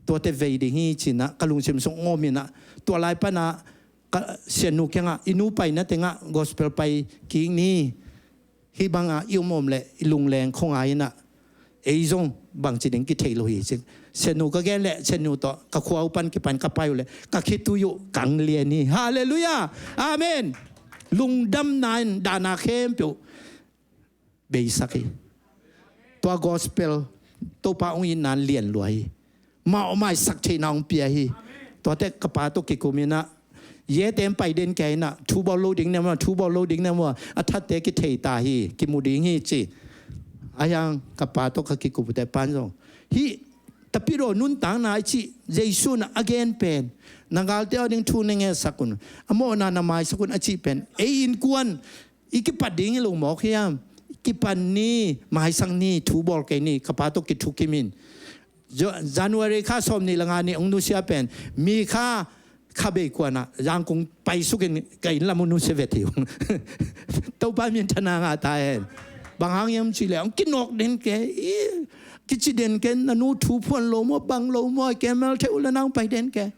tuate vei ding hi ci in ah ka lungsim sungah om in ah, tua lai pan ah ka Sianu kiangah, i nu paina tengah gospel pai kik ni, hih bangah i om om leh i lungleng khua ngai in ah, ei zong bangci ding kithei lo hi ci. Sianu ka gen leh Sianu tawh ka khua uh pan kipan ka pai uh leh ka khitui uh kang lian hi. Halleluiah. Amen. Lungdamna in dahna khempeuh beisak hi. Tua gospel Topa hong itna in lian lua hi. Mah aw maisak theihna hong pia hi. Tuate ka pa tawh kikum in ah, yete in pai den kei in ah, thu bawl lo ding ne maw, thu bawl lo ding ne maw, a thatte kithei ta hi, kimu ding hi ci. A hiang ka pa tawh ka kikum uh te pan zong, hih tapidaw nuntakna i cih Jesu in ah a gen pen, na galte aw ding thu na ngetsak un, a mawhna na maisak un a cih pen, ei innkuan i kipat ding hi lo mawk hiam? Kipan ni, maisak ni, thu bawl kei ni, ka pa tawh kithukim in. Jo-, January kha sawm nih le nga ni hong nusia pen, mi kha kha bei kuan ah Zangkong paisuk in ka inn lam uh nusia vet hi uh. Topa min thana ngah ta hen. Bang hang hiam cih leh hong kinawk den kei, i, kici den kei, na nu thu phuan lo maw, bang lo maw, a kemal thei uh le nang pai den kei.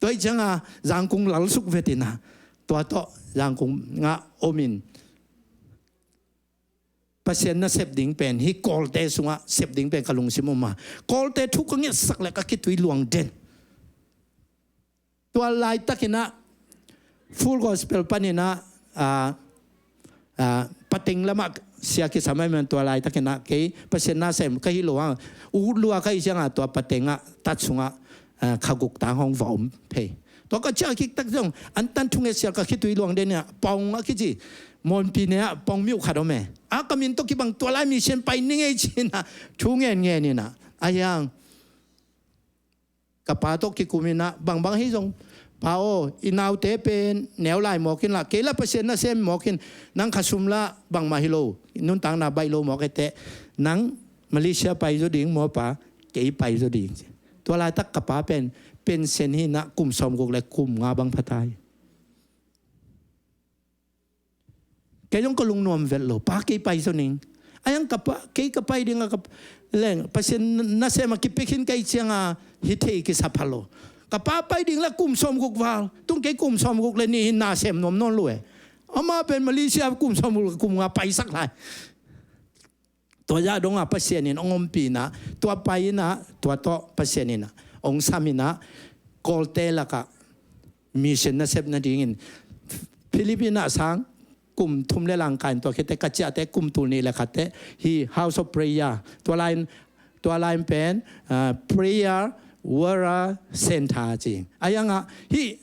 Tua hi ciangah Zangkong lalsuk vet in ah, tua tawh Zangkong ngah om in, Pasian nasep ding pen hih Kawlte sungah sep ding pen ka lungsim om a, Kawlte thu ka ngetsak leh ka khitui luang den. Tua laitakin ah Full Gospel panin ah, ah, ah, pateng lamah sia kisam ahih man, tua laitakin ah kei Pasian nasem ka hi lo hang, ut lua ka hih ciangah tua pateng ah tat sungah, ah, kha guk tang hong va om phei. Tua ka ciah kik tak zong, antan thunget sial ka khitui luang den in ah, Pong a kici, Monpi ne ah Pong miuh khat om e. A ka min tawh kibang, tua lai mission pai ning ei ci in ah, thu ngen ngen in ah, a hiang ka pa tawh kikum in ah, bangbang hi zong, Pa aw, i naute pen neu lai mawk inla, kei la Pasian nasem mawk in, nang kha sum la bangmah hi lo, nuntakna baih lo mawk e teh, nang Malaysia pai zaw ding maw pa, kei pai zaw ding. Tua laitak ka pa pen pension hi in ah, kum sawmguk le kum nga bang pha ta hi. Kei zong ka lungnuam vet lo, Pa, kei pai zaw ning. A hiang ka pa, kei ka pai ding a ka leng, Pasian nasem a kipia khin ka hih ciangah hih thei kisa pha lo. Ka pa pai ding la kum sawmguk val, tung kei kum sawmguk le nih hi in, nasem nuam nawn lo e. Amah pen Malaysia kum sawmguk le kum nga paisak lai. Tua zah dongah Pasian in hong ompih in ah, tua pai in ah, tua tawh Pasian in ah hong sam in ah, Kawlte lakah mission nasep nadingin Philippines ah sang kum thum le langkah in, tua khit teh ka ciah teh kum tul nih le khat teh hih House of Prayer, tua lai in, tua lai in pen, ah, Prayer Warrior Center ci. A hiangah hih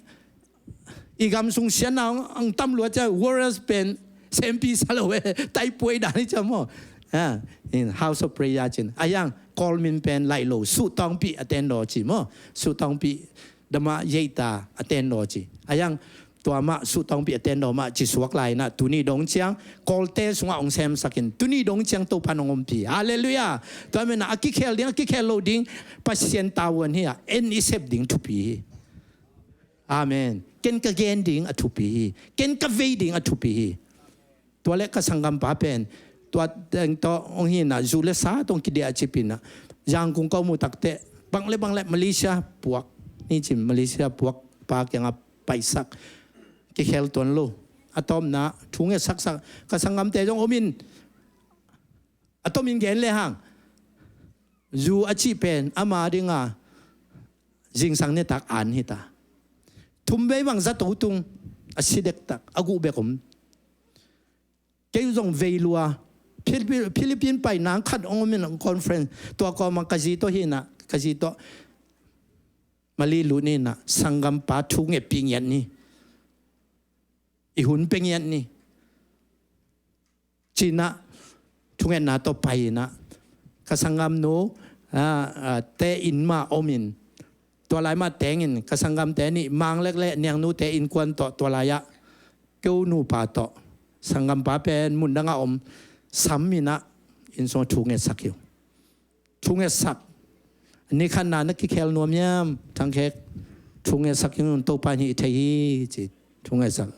i gam sung siatna hong, hong tam lua ciang, Warriors pen sempi sa lo e, taipuai dan hi ciang maw. Ha, in House of Prayer ci in. A hiang Kawl min pen laih lo, Suhtawngpih a tendaw ci maw. Suhtawngpih, Dama Yeita a tendaw ci. A hiang tua mah, Suhtawngpih a tendaw mah ci suak lai in ah, tuni dong ciang Kawlte sungah hong semsak in, tuni dong ciang Topa in hong ompih. Halleluiah. Tua manin ah a kikhel ding, a kikhel lo ding, Pasian tavuan hi a, en i sep ding thupi hi. Amen. Ken ka gen ding a thupi hi. Ken ka vei ding a thupi hi. Tua leh ka sanggampa pen tua teng tawh hong hi-in ah, zu le sa tawh hong kidiah cip in ah, Yangon ka om uh takteh bang le bang le Malaysia puak ni ci-in, Malaysia puak pa kiangah paisak. Kikhel tuan lo. A tawpna thu ngetsaksak, ka sanggamte zong om in, a tomin gen le hang, zu a cih pen ama dinga zingsang nitak an hi ta. Thum vei bang zato tung, a si dektak, a guh bek om. Kei zong vei lua, Philippi-, Philippine pai nang khat hong om in, conference, tua kawmah ka zi tawh hi-in ah, ka zi tawh Mali lut ni-in ah, sanggampa thu ngetpih ngiat ni. I hun pia ngiat ni. Ci-in ah, thungetna tawh pai in ah, ka sanggamnu, a, a, te inn mah om in, tua lai mah teng in, ka sanggamte nih, Mang Lek le Niang Nu te innkuan tawh, tua lai-ah, keu nupa tawh, sanggampa pen mundang ah om, sam in ah, inn sungah thu ngetsak hi uh. Thu ngetsak. Ni khatna na kikhel nuam hiam, Thang Khek? Thu ngetsak ing, Topa in hih thei hi, ci. Thu ngetsak.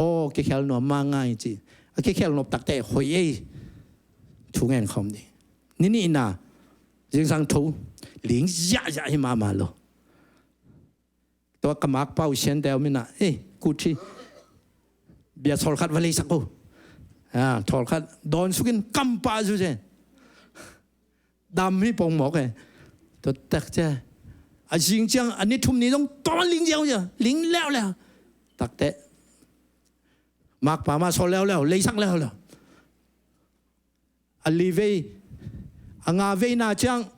Aw, kikhel nuam mah ngai, ci. A kikhel nop takteh hoih ei. Thu ngen khawm ni. Ni nihna, zingsang tho, ling ziahziah hi mahmah lo. Tua ka makpa uh siante om in ah, "Ei, kut hi, bia thawl khat va leisak o." A, thawl khat dawn suk in, kam pah zuzen. Dam hi pongmawk e. Tua tak ciang, a zing ciang, a ni thum ni zong tua ling ziau ziau, ling leuleu. Takteh, makpa mah sawl leuleu, leisak leuleu. A li vei, a nga veina ciang,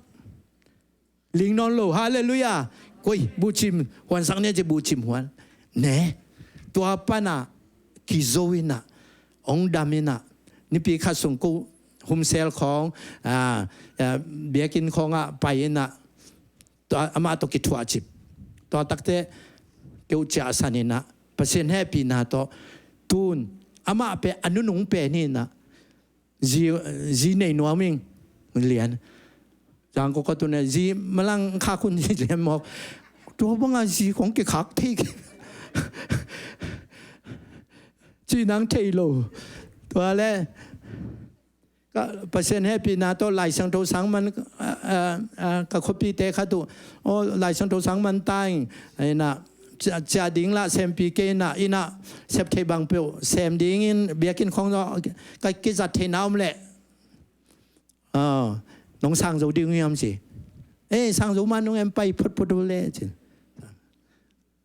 ling nawn lo, halleluiah. Koi, buhcim huansak ni a ci, buhcim huan. Ne, tua pan ah kizo in ah, hong dam in ah, nipi khat sung ko humsel khawng, a, a, biakinn khawngah pai in ah, tua, amah tawh kithuahcip. Tua takteh, keu ciahsan in ah, Pasian hehpihna tawh, tun, amah pen a nunung pen hi in ah, zi, zi nei nuam ing, lian. Zangkok ka tun ah, zi malang khak hun, zi lian mawk. Tua bangah zi kong kikhak thei. Ci nang thei lo. Tua leh, ka, Pasian hehpihna tawh Lai Siangtho sang man, a, a, a, ka khuapite khat uh, aw, Lai Siangtho sang man ta ing, in ah, cia, cia ding lah sempi kei in ah, in ah, sep thei bang peuh sem dingin, biakinn khawng tawh ka kizat theihna om leh, a, nong sang zo ding uh hiam, ci. Eh, sang zo mah nong en, pai photphot uh leh, ci.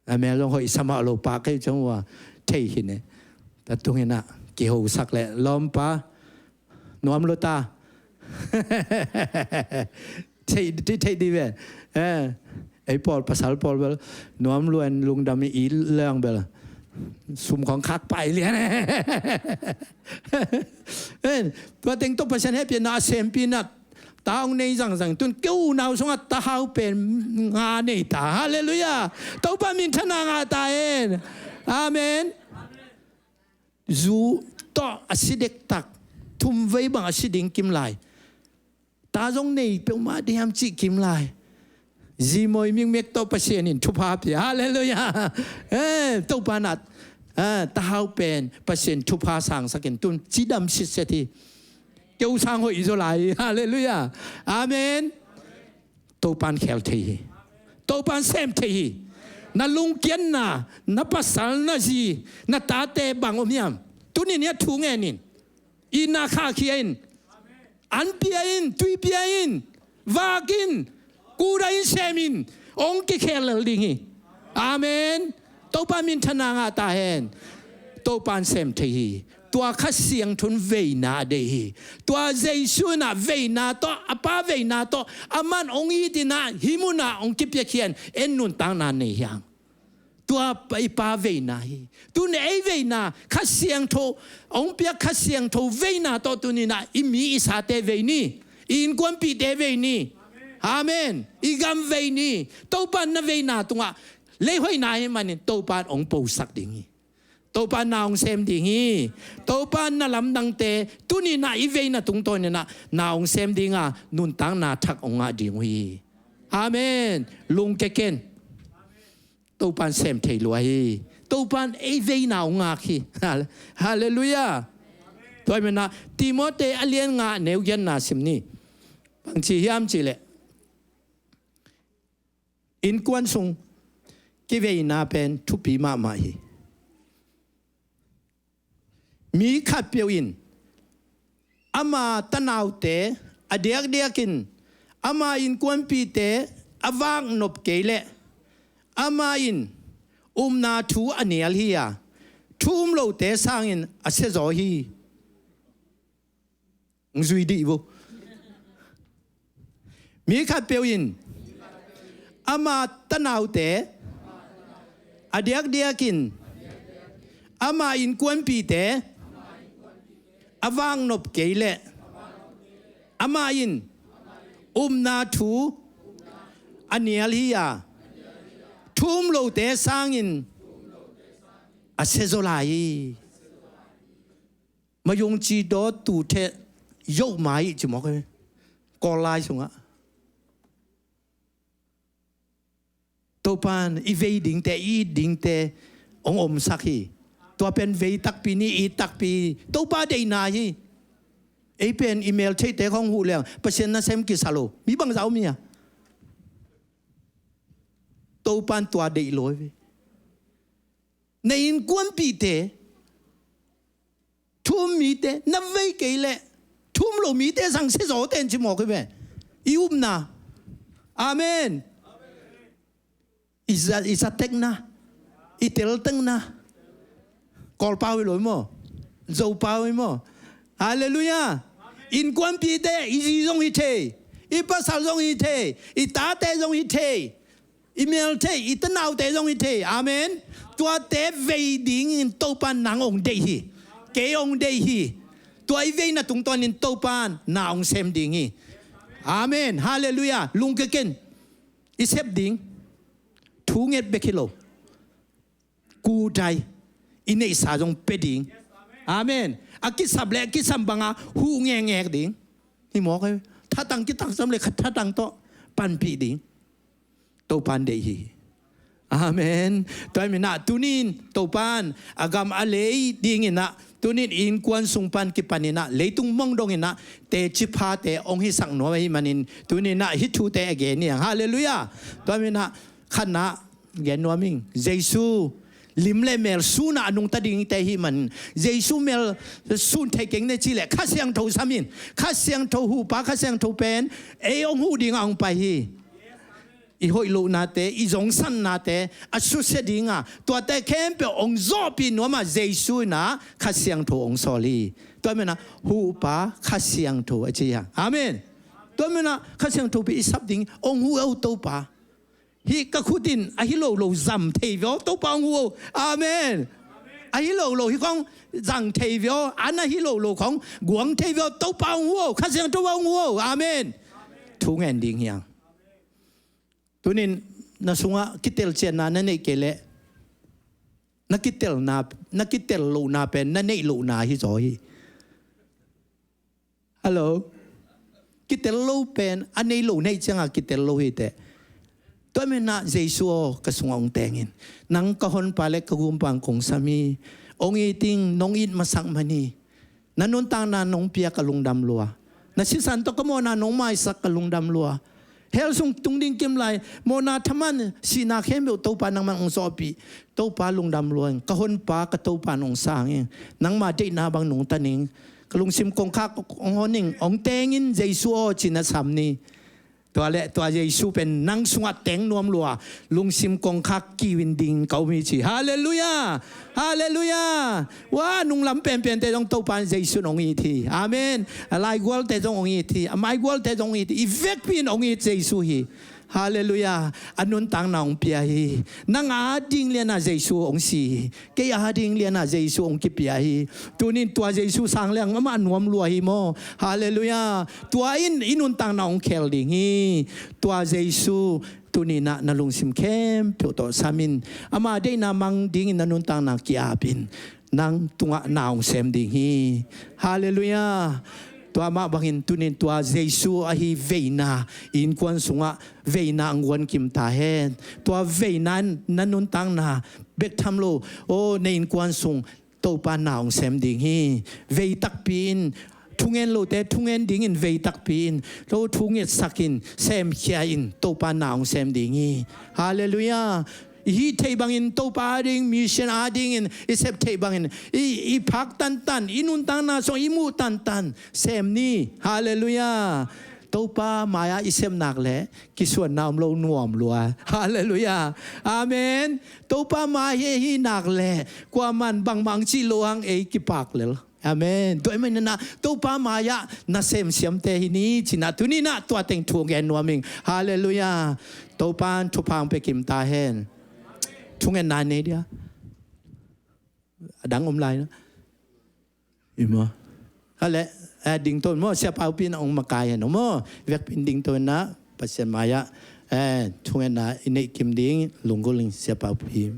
A mel zong hoih sa mah lo, pah kei ciang uh a thei hi ne. Tua tung in ah kihosak leh, lawmpa, nuam lo ta. Thei, thei, thei dih ve. Eh, ei pawl, pasal pawl bel nuam lua in lungdam i leng bel, sum khawng khak pai lian. Eh, tua teng tawh Pasian hehpihna a sempi in ah, ta hong nei zangzang. Tun keu unau sungah tahau pen nga nei ta. Halleluiah. Topa minthanna ngah ta hen. Amen. Zu tawh a si dektak, thum vei bang a si ding kim lai. Ta zong nei peuhmah ding hiam cih kim lai. Zi moi mikmek tawh Pasian in thupha pia. Halleluiah. Eh, Topa in ah, eh, tahau pen Pasian thupha sangsak in, tun cidam sitset hi. Keu sang hoih zaw lai. Halleluiah. Amen. Topa in khel thei hi. Topa in sem thei hi. Na lungkiatna, na pasal, na zi, na tate bang om hiam? Tuni-in ah thu ngen in. Itna khahkhia in. An pia in, tui pia in. Vak in. Kuda in, sem in. Hong kikhel lel ding hi. Amen. Topa minthanna ngah ta hen. Topa in sem thei hi. Tua Kha Siangtho in veina a deih hi. Tua Jesu in ah veina tawh, a Pa veina tawh, aman hong it in ah, hih munah hong kipiakhia in, en nuntakna nei hi hang. Tua Pa, i Pa veina hi. Tun ei veina, Kha Siangtho, hong piak Kha Siangtho veina tawh tuni-in ah i mi i sate vei ni, i innkuanpihte vei ni. Amen. I gam vei ni. Topa in na veina tungah lei hoihna ahih manin Topa in hong posak ding hi. Topa in na hong sem ding hi. Topa in na lamdangte tuni-in ah i veina tungtawn in ah na hong sem ding a, nuntakna thak hong ngah ding uh hi. Amen. Lungkia ken. Topan sem thei lua hi. Topan ei veina hong ngak hi. Halleluiah. Tua hi manah Timote a lian nga neu giatna sim ni. Bangci hiam cihleh, innkuan sung kiveina pen thupi mahmah hi. Mi khatpeuh in ama tanaute, a diakdiakin ama innkuanpihte a vaknop kei leh amah in upna thu a nial hi a, thu um lote sangin a siazaw hi. Ng zui dih vo. Mi khatpeuh in ama tanaute, a diakdiakin ama innkuanpihte a vaknop kei leh amah in upna thu a nial hi a, thu um lote sangin a siazaw lai hi. Mayung ci daw tu theh yoh mai ci mawk hi. Kawl lai sungah Topan i vei dingte, i it dingte hong omsak hi. Tua pen vei takpi ni, it takpi hi. Topa deihna hi. Ei pen i meltheihte khong huh leng Pasian nasem kisa lo. Mi bangzah om hi a? Topan tua deih lo hi ve. Na innkuanpihte, thu um mite na vei kei leh thu um lo mite sang siazaw ten ci mawk hi ve. I upna. Amen. I za, i zatekna, i teltekna. Kawlpau hi lo hi maw? Zopau hi maw? Halleluiah. Innkuanpihte, i zi zong hi thei, i pasal zong hi thei, i tate zong hi thei, i meltheih, i tanaute zong hi thei. Amen. Tuate vei dingin Topan nang hong deih hi. Kei hong deih hi. Tua i veina tungtawnin Topan na hong sem ding hi. Amen. Halleluiah. Lungkia ken. I sep ding. Thu nget bek hi lo. Kutai. I neihsa zong pia ding. Amen. A kisap le a kisam banga huh ngekngek ding. Hi mawk hi. Thatang kitang sam le khat thatang tawh panpih ding. Topan deih hi. Amen. Tua hi manah tunin Topan a gam a lei dinginah tunin innkuan sung pan kipaninah leitung mong donginah teci phate hong hisak nuam ahih manin tuninah hih thute a gen hi hang. Halleluiah. Tua hi manah khatna gen nuam ing. Jesu lim le mel sunah a nungta dingte ahih manin Jesu mel sun thei keng ne cih leh Kha Siangtho sam in. Kha Siangtho huhpa, Kha Siangtho pen ei hong huh dingah hong pai hi. I hoih lohnate, i zongsannate a susia dinga tuate khempeuh hong zawhpih nuama Jesu inah Kha Siangtho hong sawl hi. Tua hi manah huhpa Kha Siangtho a ci hi hang. Amen. Tua hi manah Kha Siangtho pi i sap ding hong huh o Topa. Hih ka khut in ahi lo lo zam thei vio Topa hong huh o. Amen. Ahi lo lo hih khong zang thei vio, an ahi lo lo khong guang thei vio Topa hong huh o. Kha Siangtho hong huh o. Amen. Thu ngen ding hi hang. Tunin na sungah kitelcianna na neih kei leh na kitelna, na kitel lohna pen na neih lohna hi zaw hi. Hallo. Kitel lo pen a nei lo neih cianga kitel lo hi teh. Tua hi manah Jesu aw ka sungah hong tengin. Nang ka honpa le ka gumpa kong sam hi. Hong it ing, nong it masak man hi. Na nuntakna nong pia ka lungdam lua. Na sisan tawh ka mawhna nong maisak ka lungdam lua. Hell sung tung ding kim lai mawhna thaman sihna khempeuh Topa nangman hong sawhpih. Topa lungdam lua ing. Ka honpa ka Topa nong sang ing. Nangma deihna bang nungta ning. Ka lungsim kongkhak hong hon ing. Hong tengin Jesu aw ci-in na sam ni. Tua le tua Jesu pen nang sungah teng nuam lua, lungsim kongkhak kiwin ding ka um hi ci. Halleluiah. Halleluiah. Wa, nunglam penpente zong Topa in Jesu in hong it hi. Amen. A laigualte zong hong it hi. A maigualte zong hong it hi. I vekpi in hong it Jesu hi. Halleluiah. A nuntakna hong pia hi. Nang a ding liana Jesu hong si hi. Kei a ding liana Jesu hong kipia hi. Tunin tua Jesu sang leng amah nuam lua hi maw? Halleluiah. Tua in i nuntakna hong khel ding hi. Tua Jesu tuninah na lungsim khempeuh tawh samin ama deihna mang dingin na nuntakna ki-apin nang tungah na hong sem ding hi. Halleluiah. Tua mah bangin tunin tua Jesu ahi veina innkuan sungah veina ang guan kim ta hen. Tua veina na nuntakna bek tham lo. O, na innkuan sung Topa na hong sem ding hi. Vei takpi in, thungen lote thungen dingin vei takpi in, lo thu ngetsak in, semkhia in, Topa na hong sem ding hi. Halleluiah. I hih theih bangin Topa ading, mission adingin i sep theih bangin i, i phak tantan, i nuntakna sung i muh tantan sem ni. Halleluiah. Topa mai-ah i sep nak leh kisuanna om lo nuam lua. Halleluiah. Amen. Topa mai hi, hi nak leh kuaman bangmah ang cih lo ang ei kipak lel. Amen. Tua ahih manin ah Topa mai-ah na semsiamte hi ni ci-in ah tuni-in ah tua teng thu gen nuam ing. Halleluiah. Topa in thupha hong pia kim ta hen. Thungetna nei dia. A dang om lai na. I maw. Hale, eh, dingto in maw, Sia Pau Pi in hong makai hen maw. Vekpi in dingto in ah Pasian mai-ah, eh, thungetna i neih kim ding lunggulh ing, Sia Pau Pi.